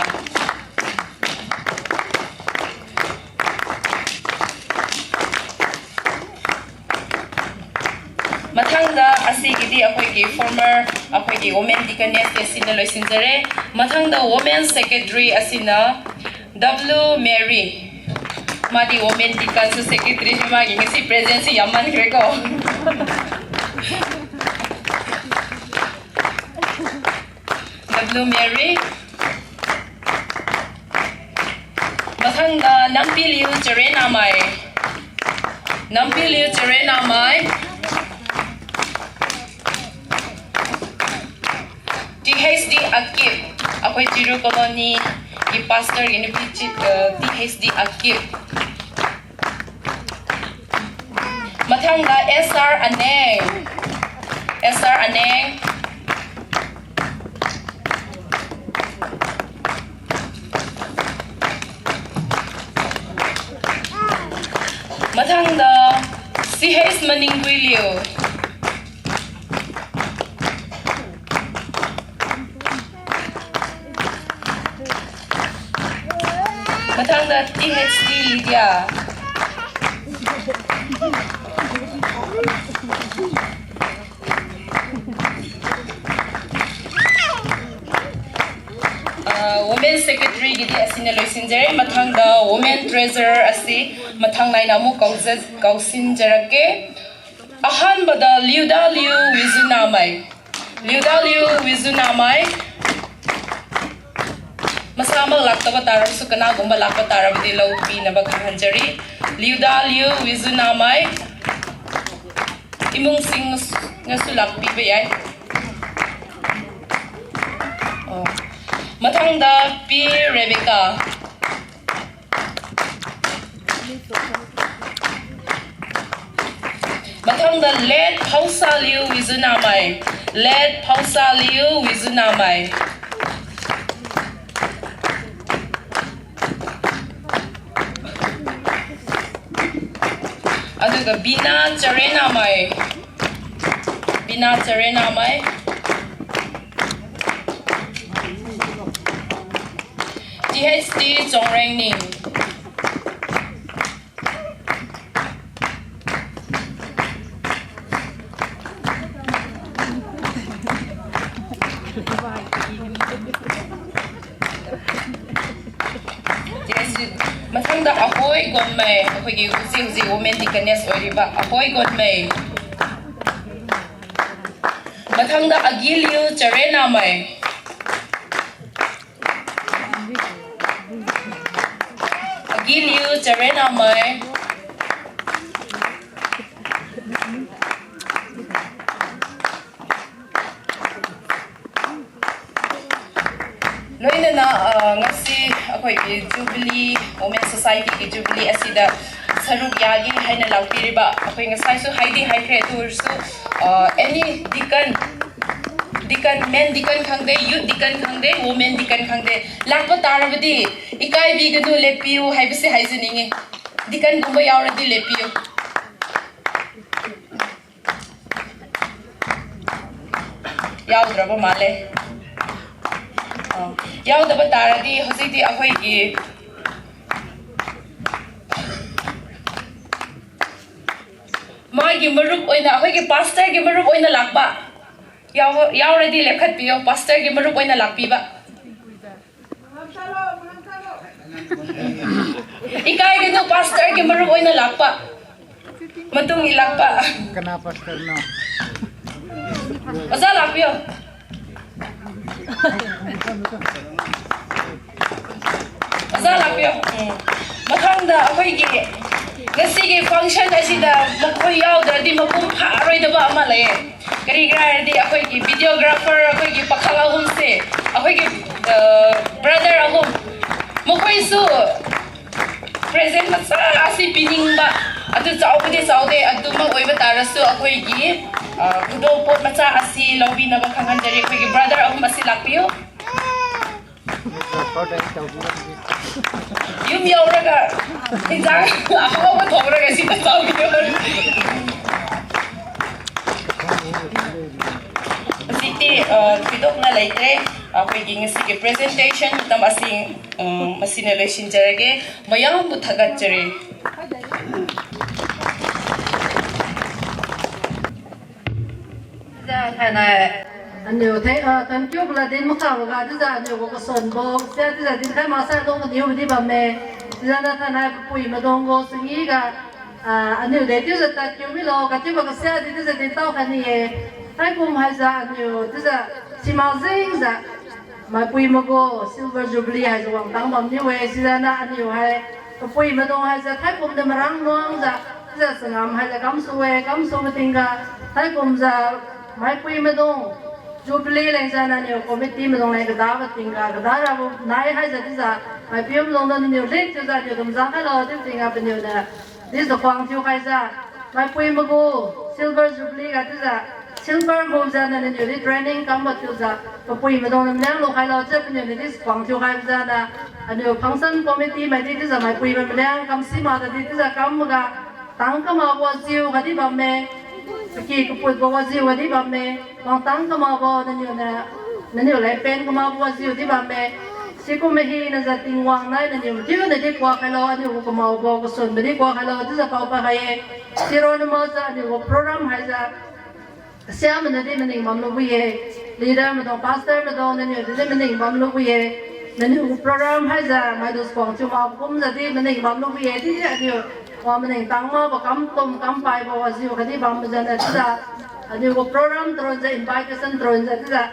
Mathangda asigidi akhoi gi former akhoi gi women deaconess de sina loisinjare. Mathangda women secretary asina W Mary. Madi women deacon su secretary su magi ngasi present si yamman kre ko. W Mary. Nampiliu Charenamai. Nampiliu Charenamai. T H D Akip. Akhoi Chiru Colony ki pastor iniu pi chi, eh, T H D Akip. Mathangda S R Aneng. S R Aneng. Mathangda C H Maningpuiliu. Mathangda T H D Lydia. Ah, Women Secretary gidi asiniu loisinjare, mathangda Women Treasurer asi, mathang naina mu kaoja-, kaosinjarake. Ahanbada Liuda Liu Wizunamai. Liuda Liu Wizunamai. Masa mak laktaba tarasu kanagumba lakba tarabadi lou pinaba khanghanjari. Liuda Liu Wizunamai. Imung sing ngasu lakpiba yai. Oh. Mathangda Pi Rebecca. Mathangda Late Phaosaliu Wizunamai. Late Phaosaliu Wizunamai. Aduga Bina Charenamai. Bina Charenamai. T H D Chongrengning. Yes, mathangda Ahoi Gonmei, ꯑꯩꯈꯣꯏꯒꯤ ꯍꯧꯖꯤꯛ ꯍꯧꯖꯤꯛ women deaconess ꯑꯣꯏꯔꯤꯕ ꯑꯍꯣꯏ ꯒꯣꯟꯃꯩ꯫ ꯃꯊꯪꯗ ꯑꯒꯤꯂꯤꯎ ꯆꯔꯦꯅꯥꯃꯩ꯫ ꯑꯒꯤꯂꯤꯎ ꯆꯔꯦꯅꯥꯃꯩ꯫ ꯂꯣꯏꯅꯅ, ꯑ, ꯉꯁꯤ ꯑꯩꯈꯣꯏꯒꯤ Jubilee, Women Society ꯒꯤ Jubilee ꯑꯁꯤꯗ ꯁꯔꯨꯛ ꯌꯥꯒꯦ ꯍꯥꯏꯅ ꯂꯥꯛꯄꯤꯔꯤꯕ, ꯑꯩꯈꯣꯏ ꯉꯁꯥꯏꯁꯨ ꯍꯥꯏꯗꯤ ꯍꯥꯏꯈ꯭ꯔꯦ, ꯑꯗꯨ ꯑꯣꯏꯔꯁꯨ, ꯑ, any deacon, deacon, men deacon ꯈꯪꯗꯦ, youth deacon ꯈꯪꯗꯦ, women deacon ꯈꯪꯗꯦ, ꯂꯥꯛꯄ ꯇꯥꯔꯕꯗꯤ ꯏꯀꯥꯏꯕꯤꯒꯅꯨ, ꯂꯦꯞꯄꯤꯌꯨ ꯍꯥꯏꯕꯁꯤ ꯍꯥꯏꯖꯅꯤꯡꯉꯤ꯫ Deacon ꯒꯨꯝꯕ ꯌꯥꯎꯔꯗꯤ ꯂꯦꯞꯄꯤꯌꯨ꯫ ꯌꯥꯎꯗ꯭ꯔꯕ ꯃꯥꯜꯂꯦ꯫ ꯑ, ꯌꯥꯎꯗꯕ ꯇꯥꯔꯗꯤ ꯍꯧꯖꯤꯛꯇꯤ ꯑꯩꯈꯣꯏꯒꯤ ꯃꯥꯒꯤ ꯃꯔꯨꯞ ꯑꯣꯏꯅ, ꯑꯩꯈꯣꯏꯒꯤ pastor ꯒꯤ ꯃꯔꯨꯞ ꯑꯣꯏꯅ ꯂꯥꯛꯄ꯫ ꯌꯥꯎ-, ꯌꯥꯎꯔꯗꯤ ꯂꯦꯞꯈꯠꯄꯤꯌꯣ, pastor ꯒꯤ ꯃꯔꯨꯞ ꯑꯣꯏꯅ ꯂꯥꯛꯄꯤꯕ꯫ ꯏꯀꯥꯏꯒꯅꯨ, pastor ꯒꯤ ꯃꯔꯨꯞ ꯑꯣꯏꯅ ꯂꯥꯛꯄ꯫ ꯃꯇꯨꯡ ꯏꯜꯂꯛꯄ꯫ ꯀꯅꯥ pastor ꯅꯣ? ꯑꯣꯖꯥ ꯂꯥꯛꯄꯤꯌꯣ꯫ ꯑꯣꯖꯥ ꯂꯥꯛꯄꯤꯌꯣ꯫ ꯎꯝ꯫ ꯃꯊꯪꯗ ꯑꯩꯈꯣꯏꯒꯤ ꯉꯁꯤꯒꯤ function ꯑꯁꯤꯗ ꯃꯈꯣꯏ ꯌꯥꯎꯗ꯭ꯔꯗꯤ ꯃꯄꯨꯡ ꯐꯥꯔꯣꯏꯗꯕ ꯑꯃ ꯂꯩꯌꯦ꯫ ꯀꯔꯤꯒꯤꯔꯥ ꯍꯥꯏꯔꯗꯤ ꯑꯩꯈꯣꯏꯒꯤ videographer, ꯑꯩꯈꯣꯏꯒꯤ ꯄꯥꯈꯪ ꯑꯍꯨꯝꯁꯦ, ꯑꯩꯈꯣꯏꯒꯤ, ꯑ, brother ꯑꯍꯨꯝ, ꯃꯈꯣꯏꯁꯨ present ꯃꯆꯥ ꯑꯁꯤ ꯄꯤꯅꯤꯡꯕ, ꯑꯗꯨ ꯆꯥꯎꯕꯗꯤ ꯆꯥꯎꯗꯦ, ꯑꯗꯨꯃꯛ ꯑꯣꯏꯕ ꯇꯥꯔꯁꯨ ꯑꯩꯈꯣꯏꯒꯤ, ꯑ, ꯈꯨꯗꯣꯜꯄꯣꯠ ꯃꯆꯥ ꯑꯁꯤ ꯂꯧꯕꯤꯅꯕ ꯈꯪꯍꯟꯖꯔꯤ꯫ ꯑꯩꯈꯣꯏꯒꯤ brother ꯑꯍꯨꯝ ꯑꯁꯤ ꯂꯥꯛꯄꯤꯌꯨ꯫ ꯌꯨꯝ ꯌꯧꯔꯒ ꯏꯟꯖꯥꯡ ꯑꯍꯥꯎꯕ ꯊꯣꯡꯔꯒ ꯁꯤꯗ ꯆꯥꯕꯤꯌꯣ꯫ ꯍꯧꯖꯤꯛꯇꯤ, ꯑ, ꯊꯣꯏꯗꯣꯛꯅ ꯂꯩꯇ꯭ꯔꯦ꯫ ꯑꯩꯈꯣꯏꯒꯤ ꯉꯁꯤꯒꯤ presentation ꯃꯇꯝ ꯑꯁꯤ, ꯎꯝ, ꯃꯁꯤꯅ ꯂꯣꯏꯁꯤꯟꯖꯔꯒꯦ꯫ ꯃꯌꯥꯝꯕꯨ ꯊꯥꯒꯠꯆꯔꯤ꯫ Chiujiu thainai aniu thai, ah, thank you bala din makhaboga chiujiu aniu gu kasonbo sia chiujiu dinkhai maksai dung kaniu di bamme. Chiujiu na thainai papui madungbo singgi ga, ah, aniu de chiujiu tadkiu milo kachiubo kasia di chiujiu dintao khai ni-e. Haikum haijiu aniu chiujiu simak jengjiu maipui magu Silver Jubilee haijiu wangtang bamniu-e. Chiujiu na aniu hai Papui maidung haise thaikum de marang nuangjiu, chiujiu changam haise kamsu-e, kamsu matingga, thaikumjiu maipui maidung Jubilee lengjiu naniu committee maidung leng kadabo tingga, kadarabo nai haise chiujiu, maipiu maidung naniu lead thiujiu aliu dungjiu khailo chiu tingga paniu niu, chiujiu khuang thiukhaijiu, maipui magu Silver Jubilee ga chiujiu, Silver gujiu naniu di training kambo thiujiu, papui maidung niu maliang lukhailo chiu paniu niu di khuang thiukhaijiu na, aliu function committee maidi chiujiu maipui mai maliang kamsi makjiu di chiujiu kamboga, tang kamakbo wajiu khatdi bamme, paky kaputbo wajiu khatdi bamme, wangtang kamakbo naniu niu, naniu leng pen kamakbo wajiu di bamme, sikum mahinajiu Tingwang nai naniu mathiu nadi kuak khailo, aliu gu kamaobo kasunbo di kuak khailo chiujiu paopad khai-e. Sironna makjiu aliu gu program haise, sia manadi maning bamlu wi-e, leader maidung, pastor maidung, naniu di maning bamlu wi-e, naniu gu program haise maidu khuang thiu mak kumjiu di maning bamlu wi-e, di aliu wa maning tang makbo kamtum kampaibo wajiu khatdi bambo jiu na chiujiu, aliu gu program tarunjiu invitation tarunjiu chiujiu,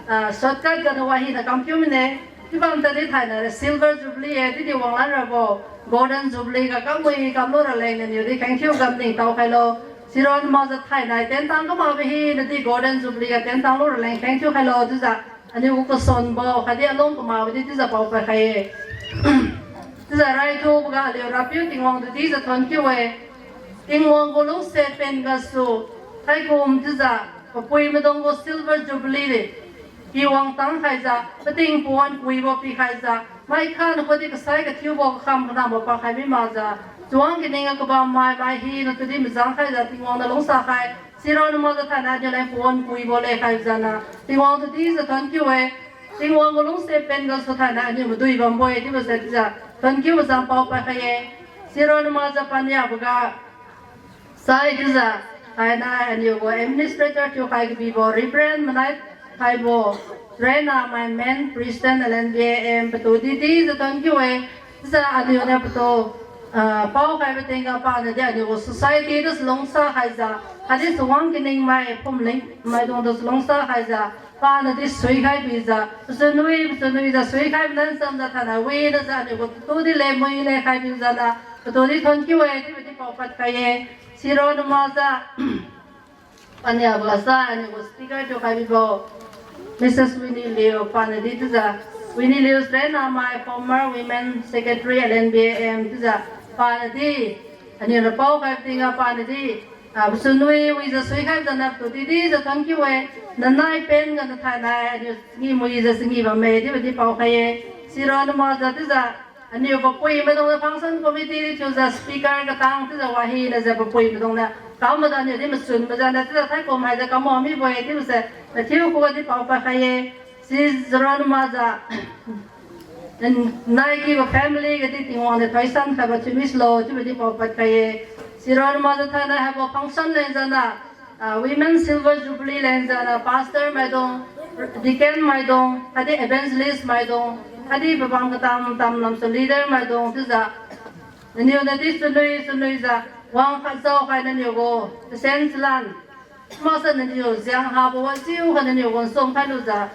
ah, shortcut ga na wahina kam kiu mine. Chiu bam tadi thainai ra Silver Jubilee e, chiudi wanglan rabo Golden Jubilee ga kamui kamlu raleng naniu di kheng thiu kam ning tao khailo. Sironna makjiu thainai tentang kamakbo hinadi Golden Jubilee ga tentang lu raleng kheng thiu khailo chiujiu, aliu gu kasunbo khatdi alung kamakbo di chiujiu paopad khai-e. Chiujiu raithuboga aliu Rapiu Tingwang tu dijiu thon kiu-e. Tingwang gu lungsiat pen gasu, thaikum chiujiu, papui maidung gu Silver Jubilee di, pi wangtang khaijiu, pating pawan kuibo pikhaijiu, mai kha nakhu di kasai kathiubo kakham kanabo pakhai mi makjiu, chawang kaning ga kabammai mai hinatu di majang khaijiu Tingwang niu lungsa khai, sironna makjiu thainai aliu leng pawan kuibo lekhaibo jiu na, Tingwang tu dijiu thon kiu-e. Tingwang gu lungsiat pen gasu thainai aliu madui bambo-e chiubo se chiujiu thon kiubo jiu paopad khai-e. Sironna makjiu paniaboga, sai chiujiu, thainai aliu gu administrator thiukhai kabibo Reverend Manai Thaibo, Rena mai main president L N B A M patu di dijiu thon kiu-e, chiujiu aliu niu patu, ah, paokhaibo tingga paniu di aliu gu society tu lungsa khaijiu, khatdi chawang kaning mai phumling maidung tu lungsa khaijiu, paniu di suikhai bijiu, pachunwi pachunwijiu suikhai malan chamjiu thainai winajiu aliu gu tu di le mui lekhai bijiu na, patu di thon kiu-e chiubo di paopad khai-e. Sironna makjiu, paniaboga sai aliu gu speaker thiukhai bibo Mrs Winnie Liu, paniu di chiujiu, Winnie Liu Srenamai, former women secretary L N B A M chiujiu, paniu di, aliu ra paokhai tingga paniu di, ah, pachunwi wijiu suikhai jiu na patu di dijiu thon kiu-e, nanai pen ga nathainai aliu changi muijiu changi bamme chiubo di paokhai-e. Sironna makjiu chiujiu, aliu papui maidung niu function committee di chiujiu speaker katang chiujiu wahinajiu papui maidung niu kam mada aliu di machun majiu na chiujiu thaikum haijiu kam mibo-e chiubo se, mathiu khuga di paopad khai-e. Sironna makjiu, nai kibo family ga di Tingwang niu thoisan khaibo thiu mislo chiubo di paopad khai-e. Sironna makjiu thainai haibo function lengjiu na, ah, Women Silver Jubilee lengjiu na pastor maidung, deacon maidung, khatdi evangelist maidung, khatdi pabam katam tam lamsu leader maidung chiujiu, naniu nadi chunwi chunwijiu wang khat jaokhai naniu gu tasen chalan, maksa naniu jeng habo wajiukha naniu gu sumkhai lujiu,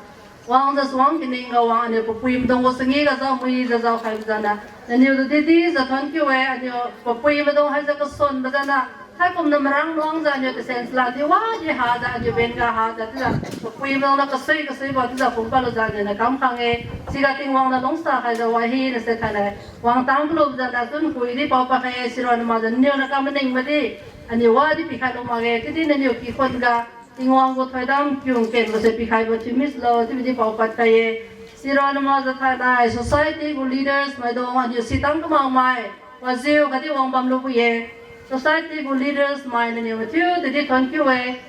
wangjiu suang kaning ga wang aliu papui maidung gu changi ga jao muijiu jaokhaibo jiu na, naniu tu di dijiu thon kiu-e. Aliu papui maidung haijiu kasunbo jiu na, thaikum na marang luangjiu aliu tasen chalan di wadi hajiu aliu ben ga hajiu chiujiu papui maidung niu kasui kasuibo chiujiu phungpad lujiu aliu niu kam khang-e. Siga Tingwang niu lungsa khaijiu wahina se thainai wangtang kalu jiu na chun kui di paopad khai-e. Sironna makjiu naniu niu kam maning madi aliu wadi pikhai lu makge, chiudi naniu kikhun ga Tingwang gu thoidam kiung kenbo se pikhaibo thiu mislo chiubo di paopad khai-e. Sironna makjiu thainai society gu leaders maidung aliu sitang kamakmai, wajiu khatdi wang bamlu wi-e. Society gu leaders mai naniu mathiu tadi thon kiu-e.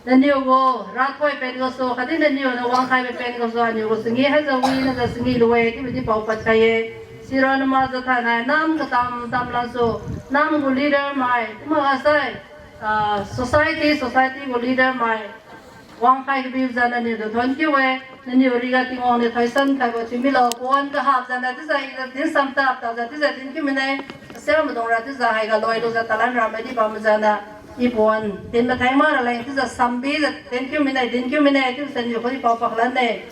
Naniu gu rathoi pen gasu khatdi naniu niu wangkhaibo pen gasu aliu gu changi haijiu winajiu changi lu-e chiubo di paopad khai-e. Sironna makjiu thainai nam katam tam lamsu, nam gu leader mai chiu maksai, ah, society, society gu leader mai wangkhai kabibo jiu naniu tu thon kiu-e. Naniu riga Tingwang niu thoisan khaibo thiu milo. Pawan kahap jiu na chiujiu i din samtap tajiu chiujiu din kiu mine. Kasiamaidung ra chiujiu haiga loi lujiu talan ra maidi bam jiu na, i pawan din matheng mak raleng chiujiu sambijiu din kiu mine, din kiu mine chiubo se niu khui paopad lan-e.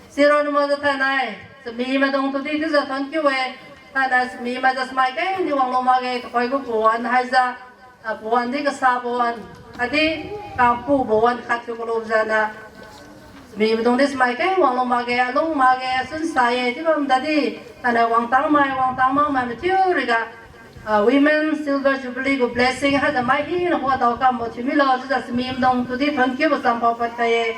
Sironna makjiu thainai chami maidung tudi chiujiu thon kiu-e. Thainai simi maijiu samai kengdi wanglu makge, tuhoi gu pawan haijiu, ah, pawan di kasabo wan, khatdi kampubo wan khat thiu kalubo jiu na. Simi maidung di samai keng wanglu makge, alung makge, asun sa-e chiu bam tadi, thainai wangtang mai, wangtang makmai mathiu riga, ah, Women Silver Jubilee gu blessing haijiu mai hina khuga dao kambo thiu milo, chiujiu simi maidung tudi thonkiubo cham paopad khai-e.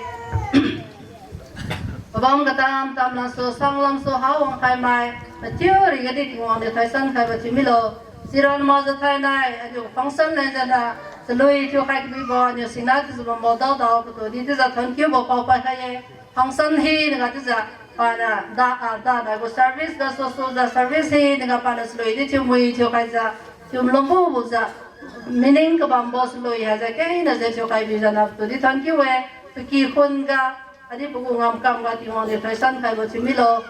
Pabam katam tam lamsu, sang lamsu, ha wangkhai mai, mathiu rigadi Tingwang niu thoisan khaibo thiu milo. Siran makjiu thainai aliu function leng jiu na, chalui thiukhai kabibo aliu singna chiujiu bambo dao dao katudi chiujiu thonkiubo paopad khai-e. Function hinaga chiujiu, pana da, ah, da, da gu service gasu sujiu service hinaga pana chalui di thiumui thiukhaijiu, thiu malumbo bujiu, meaning kabambo chalui haijiu kengna jiu thiukhai bijiu na tudi thonkiu-e. Paky khun ga, khatdi pagu ngamkam ga Tingwang niu thoisan khaibo thiu milo.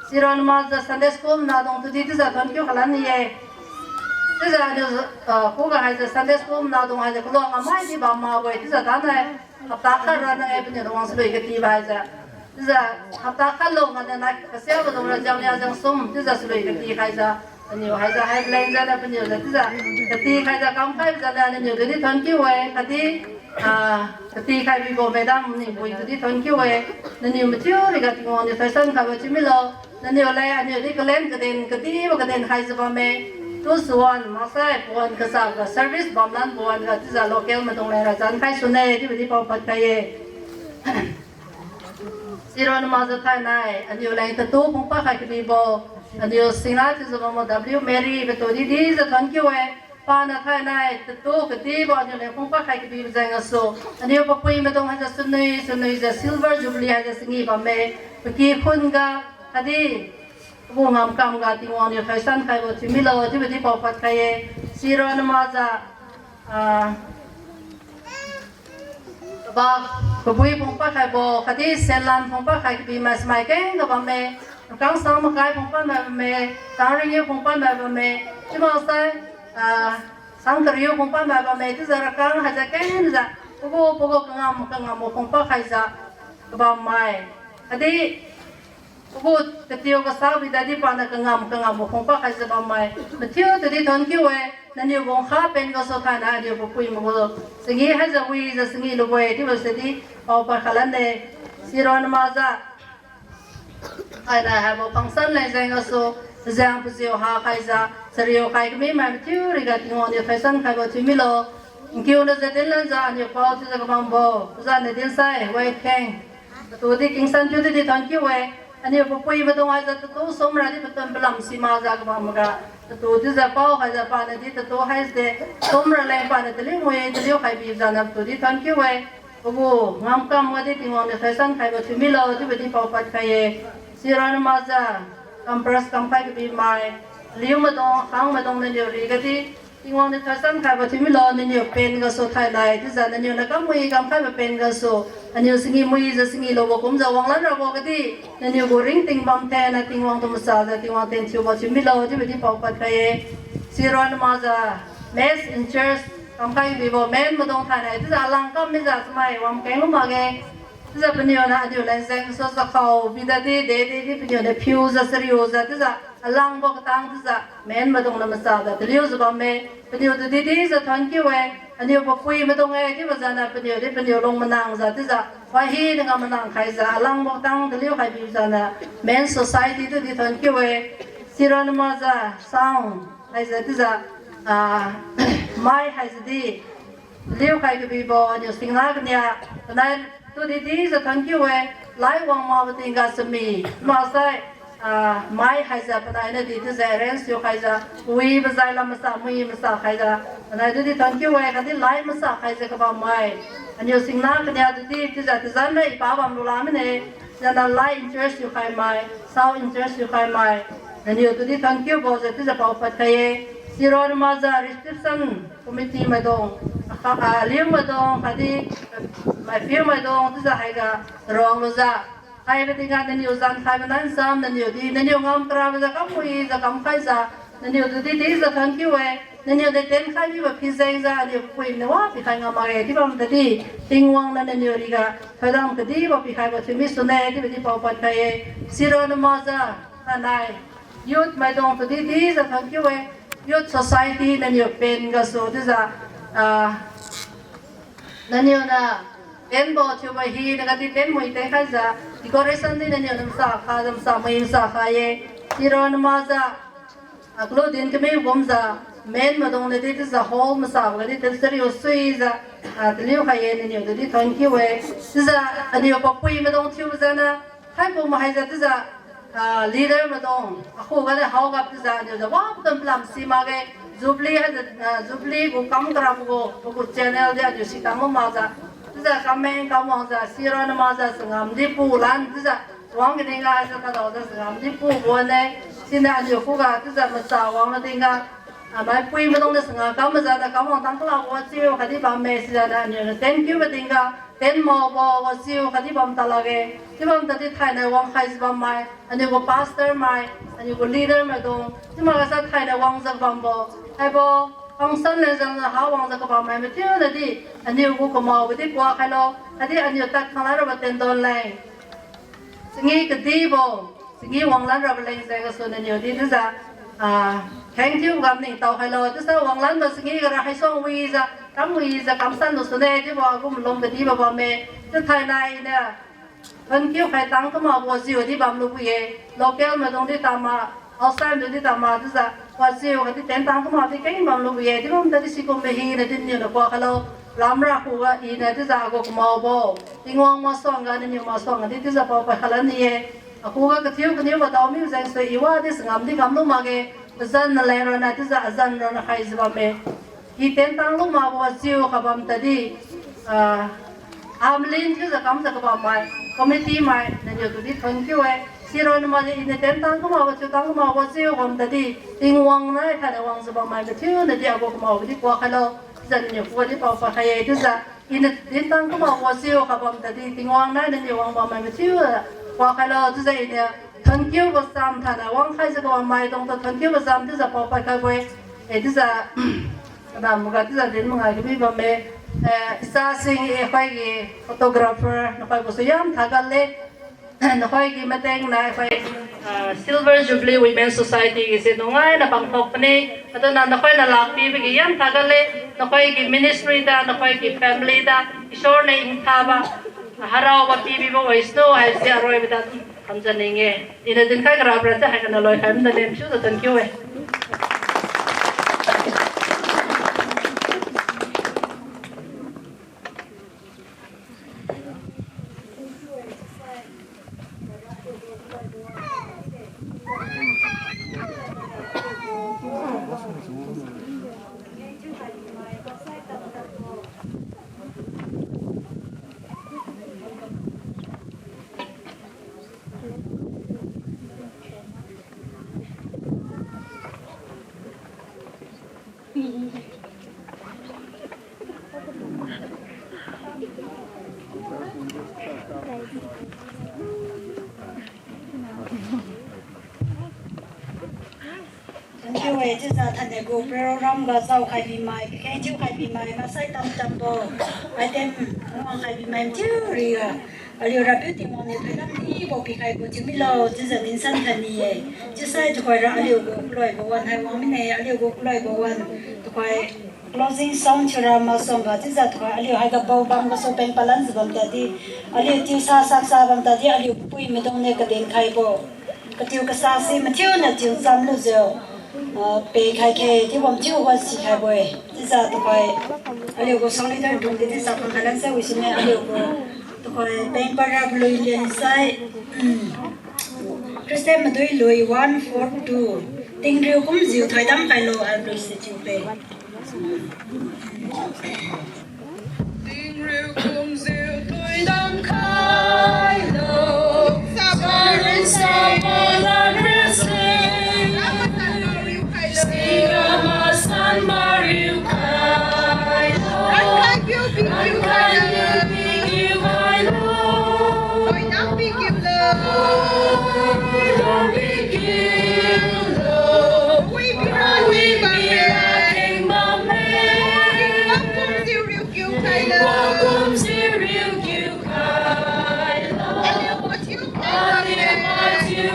Siran makjiu Sunday school manadung tudi chiujiu thonkiu khalan ni-e. Chiujiu aliu, ah, khuga haijiu Sunday school manadung haijiu kaluang amai di bam makbo-e chiujiu thainai, hapta khat ra nang-e paniu wang chalui katibo haijiu. Chiujiu hapta khat lung aniu nai kasiabo dung ra jangnia jangsum chiujiu chalui katikhaijiu, paniu haijiu hai leng jiu na paniu jiu chiujiu katikhaijiu kamkhaibo jiu na naniu tudi thonkiu-e, khatdi, ah, katikhai bibo madam Ningpui tudi thonkiu-e. Naniu mathiu riga Tingwang niu thoisan khaibo thiu milo. Naniu leng aniu di kalen kaden katibo kaden khaijiu bamme. Tusuan maksai pawan kasa ga service bamlan pawan ga chiujiu local maidung leng ra zan khai sune chiubo di paopad khai-e. Siran makjiu thainai aliu leng tatu phungpad khai kabibo, aliu singna chiujiu bambo W Mary patu di dijiu thonkiu-e. Pana thainai tatu katibo aliu leng phungpad khai kabibo jeng gasu, aliu papui maidung haijiu chunwi chunwijiu Silver Jubilee haijiu changi bamme. Paky khun ga, khatdi pagu ngamkam ga Tingwang niu thoisan khaibo thiu milo chiubo di paopad khai-e. Siran makjiu, ah, kabak kabui phungpad khaibo khatdi senlan phungpad khai kabi mai samai kengga bamme. Rakang sang makai phungpad mai bamme, sang ringiu phungpad mai bamme, chiu maksai, ah, sang kariu phungpad mai bamme, chiujiu rakang haijiu kengjiu, pagu pagu kangam kangambo phungpad khaijiu kabam mai. Khatdi pagu katiu kasa bidadi pana kangam kangambo phungpad khaijiu bammai mathiu tudi thonkiu-e. Naniu bungkha pen gasu thainai aliu papui magu changi haijiu wijiu changi lubo-e chiubo sidi paopad khalan-e. Siran makjiu thainai haibo function leng jeng gasu, pajang pajiu hakhaijiu chariu khai kami mai mathiu riga Tingwang niu thoisan khaibo thiu milo. Nkiu najiu dinlanjiu aniu pao chiujiu kabambo, pazan na dinsai Wai Kheng, patu di Kingsan chiu di thonkiu-e. Aniu papui maidung haijiu tatu sumra di patun palam simakjiu kabam maga, patu chiujiu pao khaijiu pana di tatu haise sumra leng pana taliu mui taliu khai bijiu na patu di thonkiu-e. Pagu ngamkam ga di Tingwang niu thoisan khaibo thiu milo chiubo di paopad khai-e. Siran makjiu campers kamkhai kabi mai, liu maidung khang maidung naniu riga di Tingwang niu thoisan khaibo thiu milo. Naniu pen gasu thainai chiujiu naniu na kamui kamkhaibo pen gasu, aniu changi muijiu changi lubo kumjiu wanglan rabo ga di, naniu gu ringting bam thenna Tingwang tu machajiu Tingwang ten thiubo thiu milo chiubo di paopad khai-e. Siran makjiu mess in church kamkhai kabibo men maidung thainai chiujiu alang kam mijiu chamai wangkeng lu makge. Chiujiu paniu na aliu leng jeng gasu chakhao bidadi dedi di paniu na phiujiu chariujiu chiujiu alangbo katang chiujiu men maidung na machajiu taliujiu bamme. Paniu tu di dijiu thonkiu-e. Aniu papui maidung-e chiubo jiu na paniu di paniu lung manangjiu chiujiu wahina ga manang khaijiu alangbo katang taliu khai bijiu na Men Society tu di thonkiu-e. Siran makjiu sound haijiu chiujiu, ah, mai haijiu di liukhai kabibo aniu singna kania, panai tu di dijiu thonkiu-e. Light wang makbo tingga chami maksai, ah, mai haijiu panai na di chiujiu arrange thiukhaijiu, wibo jai lam macha mui macha khaijiu, panai tu di thonkiu-e. Khatdi light macha khaijiu kabam mai, aniu singna kania tu di chiujiu tazan na ipa bam lula mine. Jana light in church thiukhai mai, sound in church thiukhai mai, naniu tu di thonkiubo jiu chiujiu paopad khai-e. Siran makjiu reception committee maidung, akha, ah, aliu maidung khatdi maipiu maidung chiujiu haiga rong lujiu, haibo tingga naniu zan khaibo nan sam naniu di naniu ngam karabo jiu kampuijiu kamkhaijiu, naniu tu di dijiu thonkiu-e. Naniu de ten khai mibo phijengjiu aliu pui niu wa pikhai ngam makge chiu bam tadi, Tingwang na naniu riga thoidam kadibo pikhaibo thiu mi sune chiubo di paopad khai-e. Siran makjiu, anai Youth maidung tudi dijiu thank you e. Youth society naniu pen gasu chiujiu, ah, naniu na, tenbo thiubo hina gadi ten mui ten khaijiu, decoration di naniu na masa kha, masa mui masa kha ye. Sira na makjiu, ah, kalu din kami kumjiu, men maidung nadi chiujiu hall masa gadi ten sariu suijiu, ah, taliu khai ye naniu tudi thank you e. Chiujiu, aniu papui maidung thiubo jana, haibo mahaijiu chiujiu, ah, leader maidung, akhuga di haoga chiujiu, aniu jiu wa padam palam si makge, Jubilee haijiu, ah, Jubilee gu kam karabo gu, pagu channel di aniu si kam makjiu, chiujiu kameng kamwangjiu, sira na makjiu, changam di pulan, chiujiu, wang kadinga, haijiu kadaojiu, changam di pubo ne, siniu aniu khuga, chiujiu masa wang kadinga, ah, maipui maidung niu changam kam majiu, na kamwang tang kalabo wajiu khatdi bamme, sijana aniu na thank you kadinga, ten maobo wajiu khatdi bam ta lakge, chiu bam tadi thainai wang khaijiu bammai, aniu gu pastor mai, aniu gu leader maidung, chiu makgasa thainai wangjiu kabambo, haibo, function leng jengna ha wangjiu kabammai mathiu nadi, aniu gu kamaobo di kuak khailo, khatdi aniu tad khanglai rabo tendon leng. Changi kadibo, changi wanglan rabo leng jeng gasu naniu di chiujiu, ah, kheng thiu gam ningtao khailo, chiujiu wanglanbo changi gara haisuang wijiu, kam wijiu, kamsan lusune, chiubo agu malum kadibo bamme, chiu thainai niu, thank you khai tang kamakbo wajiu di bamlu bui ye, local maidung di tama, outside maidung di tama, chiujiu, wajiu khatdi ten tang kamak di keng bamlu bui ye, chiu bam tadi sikumbo hina di niu na kuak khailo, lamra khuga iniu chiujiu agu kamaobo, Tingwang masuangga naniu masuangga di chiujiu paopai khalan ni ye, akhuga kathiu kaniu kadaomi jengsu iwa di changam di kamlu makge, azan na leng ronna chiujiu azan ronna khaijiu bamme. I ten tang lu makbo wajiu kabam tadi, ah, amlin chiujiu kamjiu kabammai, committee mai, naniu tudi thank you e. Sira na makjiu iniu ten tang kamakbo thiu tang kamakbo wajiu bam tadi, Tingwang nai thainai wangjiu bammai mathiu nadi agu kamaobo di kuak khailo, chiujiu naniu khuga di paopai khai ye chiujiu, iniu ten tang kamakbo wajiu kabam tadi, Tingwang nai naniu wang bammai mathiu kuak khailo, chiujiu iniu thank you bo cham thainai wang khaijiu kabammai dungtu thank you bo cham chiujiu paopai khaibo-e, chiujiu, kadamuga chiujiu din mangai kami bamme, eh, Ichasing, eh, akhoi gi photographer, nakhoi gusu yam thagat le, nakhoi gi mateng nai akhoi, ah, Silver Jubilee Women Society gise nungaina pangthok kane, aduna nakhoi na lakpibo gi yam thagat le, nakhoi gi ministry da, nakhoi gi family da, Isor niu ningthaba, haraobo pibibo oisnu haise aroibo da kamjan ning-e. Iniu dinkhai karabo ra chiu haiga na loikhai mada lem chiujiu thank you e. Thank you e, chiujiu thainai gu program ga jaokhai bimai, kheng thiukhai bimai, maksai tamtambo, item wangkhai bimai mathiu riga, aliu Rapiu Tingwang niu thoidam dibo pikhaibo thiu milo chiujiu dinsan khai ni-e. Chiusai tuhoira aliu gu kaloibo wan hai wang mine, aliu gu kaloibo wan tukhoi closing song thiura masuangga chiujiu tukhoi aliu haiga pao bam gasu peng palan jiu bam tadi, aliu tiusa saksa bam tadi, aliu pui maidung niu kaden khaibo katiu kasa si mathiu niu tiu cham lujiu, ah, pekhai khe chiubo mathiu wa sikhaibo-e. Chiujiu tukhoi aliu gu song leader dung di chiujiu pangkhai lansai wisune aliu gu tukhoi peng para lui lian sai, mm, Christian madui lui one four two. Tingriu kumjiu thoidam khailo hai lui si chiu pe. Tingriu kumjiu thoidam khailo. Sarin sabo lan rese. Singamasan mariu khailo. Rankhai piu pikiu khailo. Thoidam pikiu lo. Thoidam pikiu lo. Wi pira wi bamre. Wi pira wi bamre. Tingwang kumjiu riu kiu khailo. Tingwang kumjiu riu kiu khailo. Aliu mathiu khailo. Aliu mathiu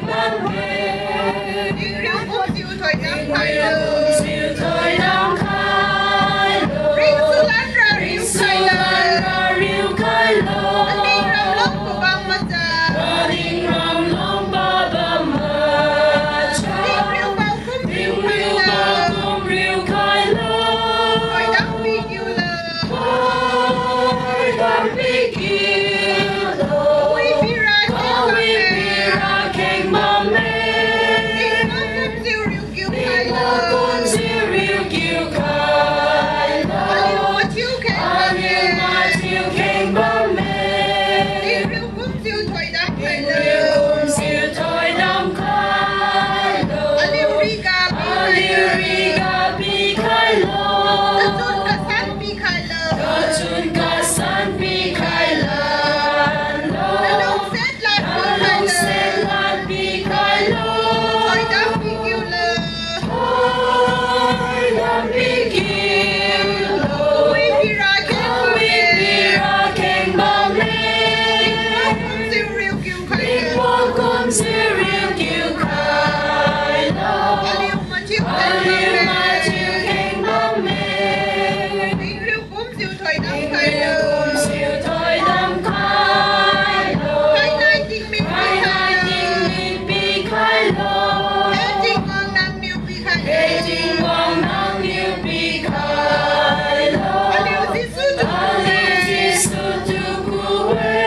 khailo. Khailo. Khainai tingmik pikhailo. Khainai tingmik pikhailo. Hei Tingwang nangniu pikhailo. Hei Tingwang nangniu pikhailo. Aliu Jesu tu. Aliu Jesu tu ku-e.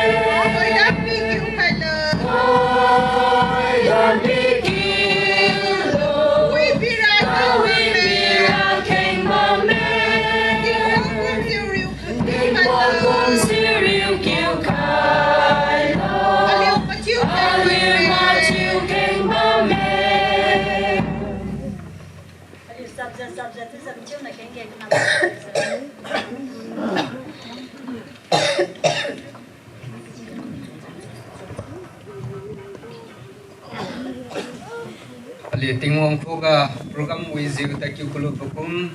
Thoidam pikiu khailo. Thoidam pikiu lo. Wi pira, wi pira kheng bamme. Tingwang kumjiu riu Tingwang kumjiu riu kiu khailo. Aliu mathiu kheng bamme. Aliu subject, subject, subject, mathiu na kheng ge kana. Aliu Tingwang khuga program wijiu tadkiu kalu pakum,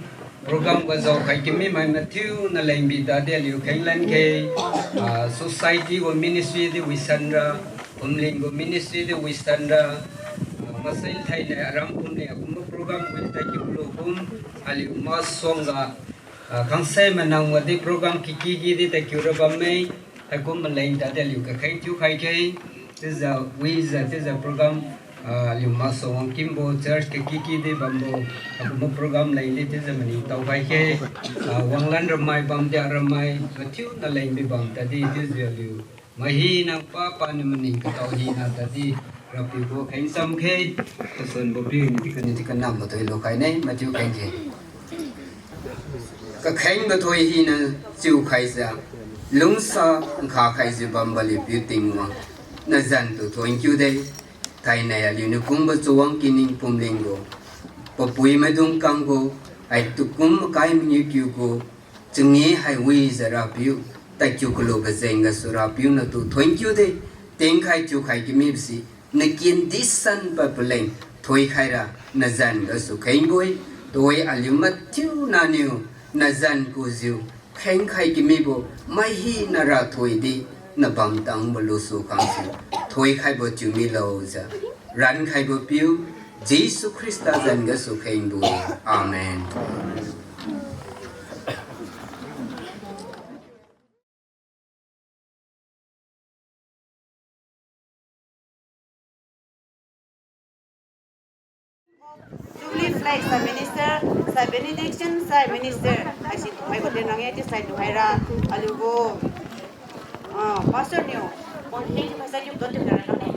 program ga jaokhai kimi mai mathiu naleng bidadi aliu khenglan khe, ah, society gu ministry di wisanra, phumling gu ministry di wisanra, ah, masai thainai aram phumling akumbo program wi tadkiu kalu kum, aliu masuangga, ah, khangsai manang wadi program kiki kidi tadkiu ra bamme. Haikum maleng tadi aliu kakheng thiukhai khe, chiujiu wijiu chiujiu program, ah, aliu masuang wangkinbo church kaki kidi bambo, haikumbo program lengdi chiujiu maningtao khai khe, ah, wanglan ramai bamdi aramai mathiu naleng bibam tadi chiujiu aliu mai hina papa niu maning katao hina tadi, Rapiu gu kheng cham khe, kasunbo piu ni di kani di kanambo thoilo khaine, mathiu kheng khe. Kakhengbo thoi hina chiukhaijiu, lungsa nkha khaijiu bambo aliu piu Tingwang, nazan tu thon kiu de, thainai aliuniu kungbo chawang kining phumling gu, papui maidung kang gu, hai tukum makai mangiu kiu gu, changi hai wijiu Rapiu, tadkiu kalu kajeng gasu Rapiu natu thon kiu de, tingkhai thiukhai kimibo si, nakin disan pad paleng thoikhaira nazan gasu khengbo-e, tuhoijiu aliu mathiu naniu nazan kujiu khengkhai kimibo mai hina ra thoidi nabam tangbo lusu khangjiu thoikhaibo thiu milo jiu rankhaibo piu Jesu Khrista zan gasu khengbo-e. Amen. Jubilee flag sai minister, sai benediction sai minister, haisi tuhaibo din rang-e, chiusai tuhoira aliu gu, ah, pastor niu, pon heng pastor niu got tuhoira rang-e.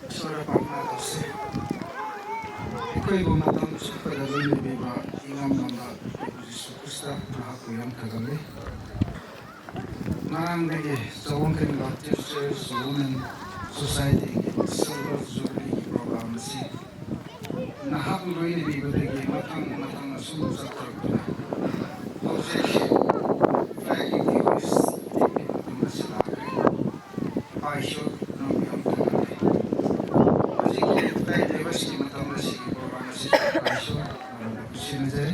Sora pamna tase. Akhoi gu matam sukha da lui ni biba ingam bamga Jesu Khrista nahak kuyang kagam-e. Ngarang dagi Chawang Kani Baptist Church Women Society gi Silver Jubilee gi program si nahak lui ni biba dagi mathang mathang asu chapter kuna. Hojeng si flag gi hoist tingmi mathang asi lakge. Paisho nang yang tangde. Hojeng si flag gi hoist gi mathang asi gi program si paisho nang sina jai.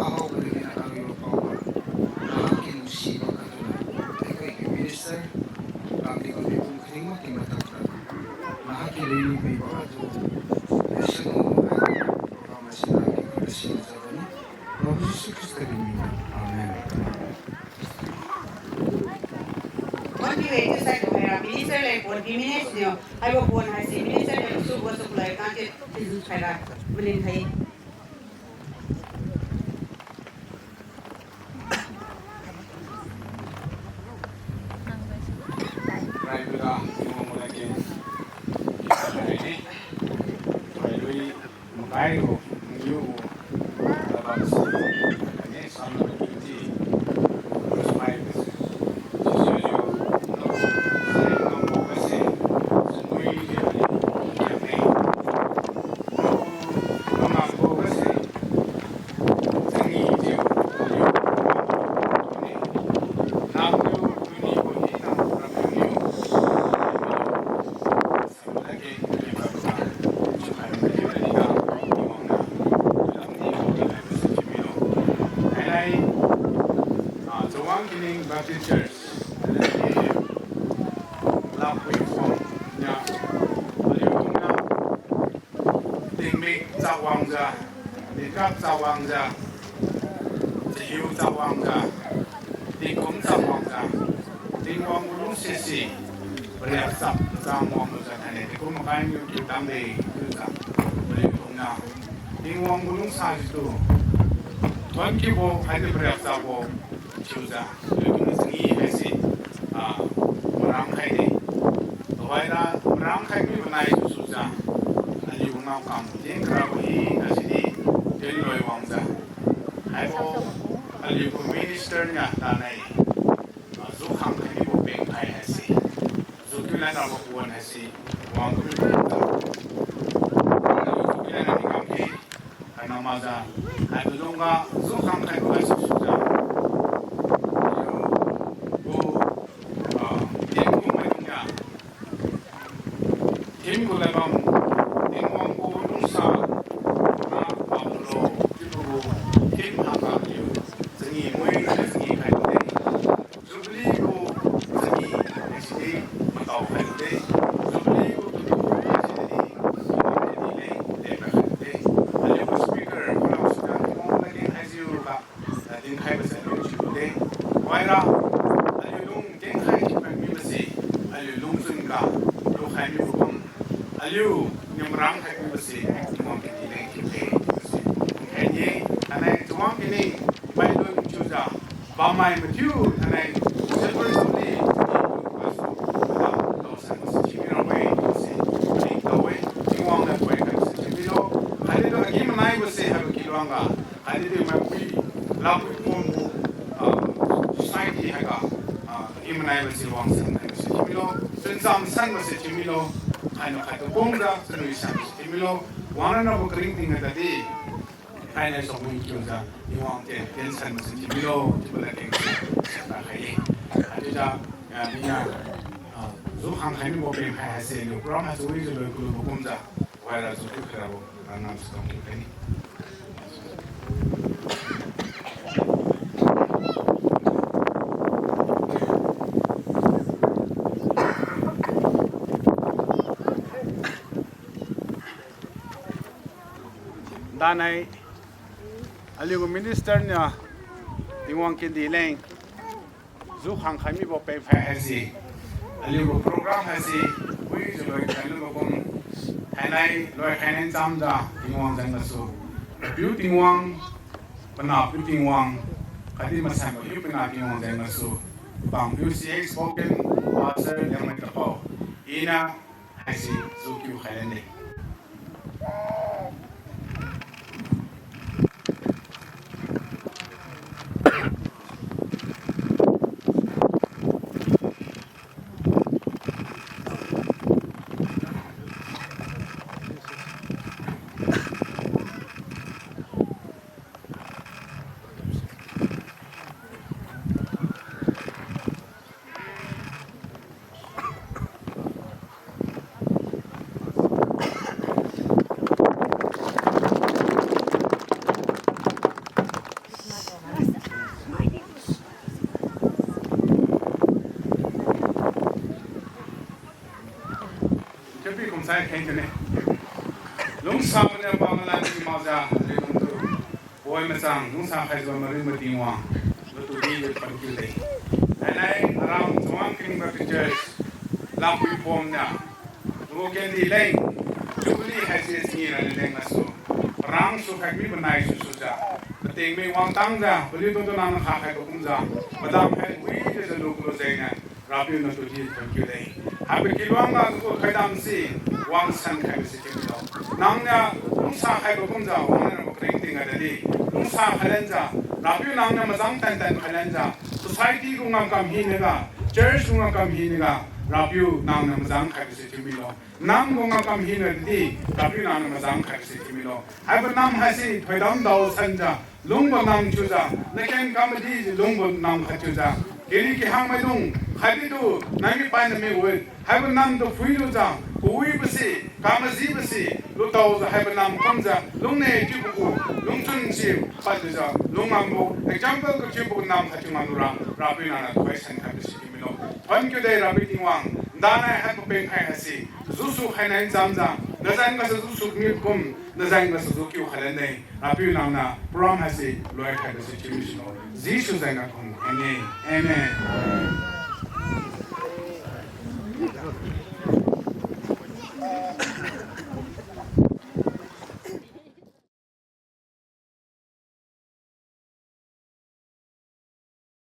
Ahao beri na kami pawa. Nahak kin siba katuna. Akhoi gi minister, lamdi gu mibung kringma ki mathang tang. Nahak kin lui ni biba atu. Nation o, program si nahak kin lui ni biba atu. Proho Jesu Khrista di mingga. Amen. Pon piwe chiusai tuhoira minister leng pon pi minister niu. Haibo pon haise minister niu subo suklai kangke tizu khaira maning khai. Rai bela, mo mo lagi. Rai ni. Rai lui, makai ro, ngiu ro, tabang si, ani sam ro, ti, ro smai besi. Jisu jiu, no, sai no mo besi. Sumui jiu, ni, ni. Chawang Kining Baptist Church, Lampui Phom, nia, aliu kumna, Tingmik chawangjiu, tingkap chawangjiu, chahiu chawangjiu, tingkum chawangjiu, Tingwang gu lungsesi, pariak chap chang wanglujiu thainai tingkum makai niu kiu tangde chiujiu, paliu lungna, Tingwang gu lungsa jitu, thon kiubo haidi pariak chapbo, chiujiu, paliu lungna changi haise, ah, marang khaide. Tuhoira marang khai mibo nai susujiu, aliu ngao kam tingkarabo hina sidi, dinloi wangjiu. Haibo, aliu gu minister niu tanai, ah, jukhang khai mibo pengphai haise, jukiu lan rabo puan haise, wang kami pengjiu. Aliu jukiu lan rabo kamkhe, khaina makjiu, haibo lungga jukhang khaibo susujiu, aliu gu, ah, tingkum maidung niu, theme gu ladbam, Tingwang gu lungsa, na bamlo chiubo gu theme hangga aliu changi moi changi khailude. Jubilee gu changi haisidi matao khailude. Jubilee gu tutu haisidi, Tingwang kadi leng tadkhailude. Aliu gu speaker, Honorable Tingwang ladkeng haijiuga, ah, dinkhaibo se aliu chiude. Waira, aliu lung kengkhai chiukhai mibose, aliu lungchun ga lukhai mibo bam, aliuniu marang khai mibose, Tingwang kadi leng chiude. Haini, thainai Tingwang kini, maidung chiujiu, bammai mathiu thainai, Silver Jubilee, tao sanbo se thiumi rabo-e, se, ling tao-e, Tingwang niu poi khaibose thiumilo, khatdi tu agi-manaibo se haibo kiluangga, khatdi tu maipui, lapui pon gu, ah, society haiga, ah, agi-manaibo se wangsan khaibose thiumilo, chuncham sanbo se thiumilo, khainiu khaitu kungjiu chunwi sanbo se thiumilo, wangrabo karingting ga tadi, thainai songmi kiujiu, Tingwang ten, ten sanbo se thiumilo, chiubo ladkeng se, siakta khai-e. Haichiujiu, ah, mina, ah, jukhang khai mibo pengphai haise, aliu program haise wijiu loi kulubo kumjiu, waira jukiu khairabo, ranam sutang kiu khaine. Danai, aliu gu minister niu, Tingwang kindi leng, jukhang khai mibo pengphai haise, aliu gu program haise, wijiu loi khailubo kum, thainai loi khainai chamjiu, Tingwang jeng gasu, Rapiu Tingwang, Panahpiu Tingwang, khatdi Masanbo Hiupuina Tingwang jeng gasu, Pangpiu C X Bogdan, Pastor Liangmai Tapao, iniu haise jukiu khai lane. Kapi kumsai kheng kane. Lungsabo niu pamalan si makjiu, aliu lungtu. Poi machang, lungsa khaijiu maringbo Tingwang. Lutudi jiu thonkiu de. Thainai, aram Chawang Kaning Baptist Church, Lampui Phom niu. Lubo kendi leng, Jubilee haise singi raleng gasu. Parang sukhai mibo nai susujiu. Pating mi wangtangjiu, paliu tung tu nang kha khaibo kumjiu. Padam hai wijiu lubo jengniu. Rapiu natu di thonkiu de. Haibo kiluang ga gu thoidam si wangsan khaibo se thiumilo. Nangniu lungsa khaibo kumjiu wangrabo karingting ga tadi lungsa khailanjiu, Rapiu nangniu majang tantan khailanjiu, society gu ngamkam hinaga, church gu ngamkam hinaga, Rapiu nangniu majang khaibo se thiumilo. Nam gu ngamkam hina tadi, Rapiu nangniu majang khaibo se thiumilo. Haibo nam haise thoidam dao sanjiu, lungbo nam thiujiu, naken kam madi lungbo nam khat thiujiu, kiri kihang maidung khatdi tu, nangmi paina mi wi, haibo namtu phuilujiu, kawibo se, kamajibo se, lutaojiu haibo nam kumjiu lungne chiubo gu lungchun si padlujiu lungngambo example kathiubo gu nam khat thiu ngamlura, Rapiu nangniu thoisan khaibo se thiumilo. Thonkiu de Rapiu Tingwang, ndanai haibo pengkhai haise Jusu khainai chamjiu, nazan gasu jusu mikum, nazan gasu jukiu khailan-e. Rapiu nangniu program haise loikhaibo si chiu misilo. Jesu zan ga khum khaine. Amen.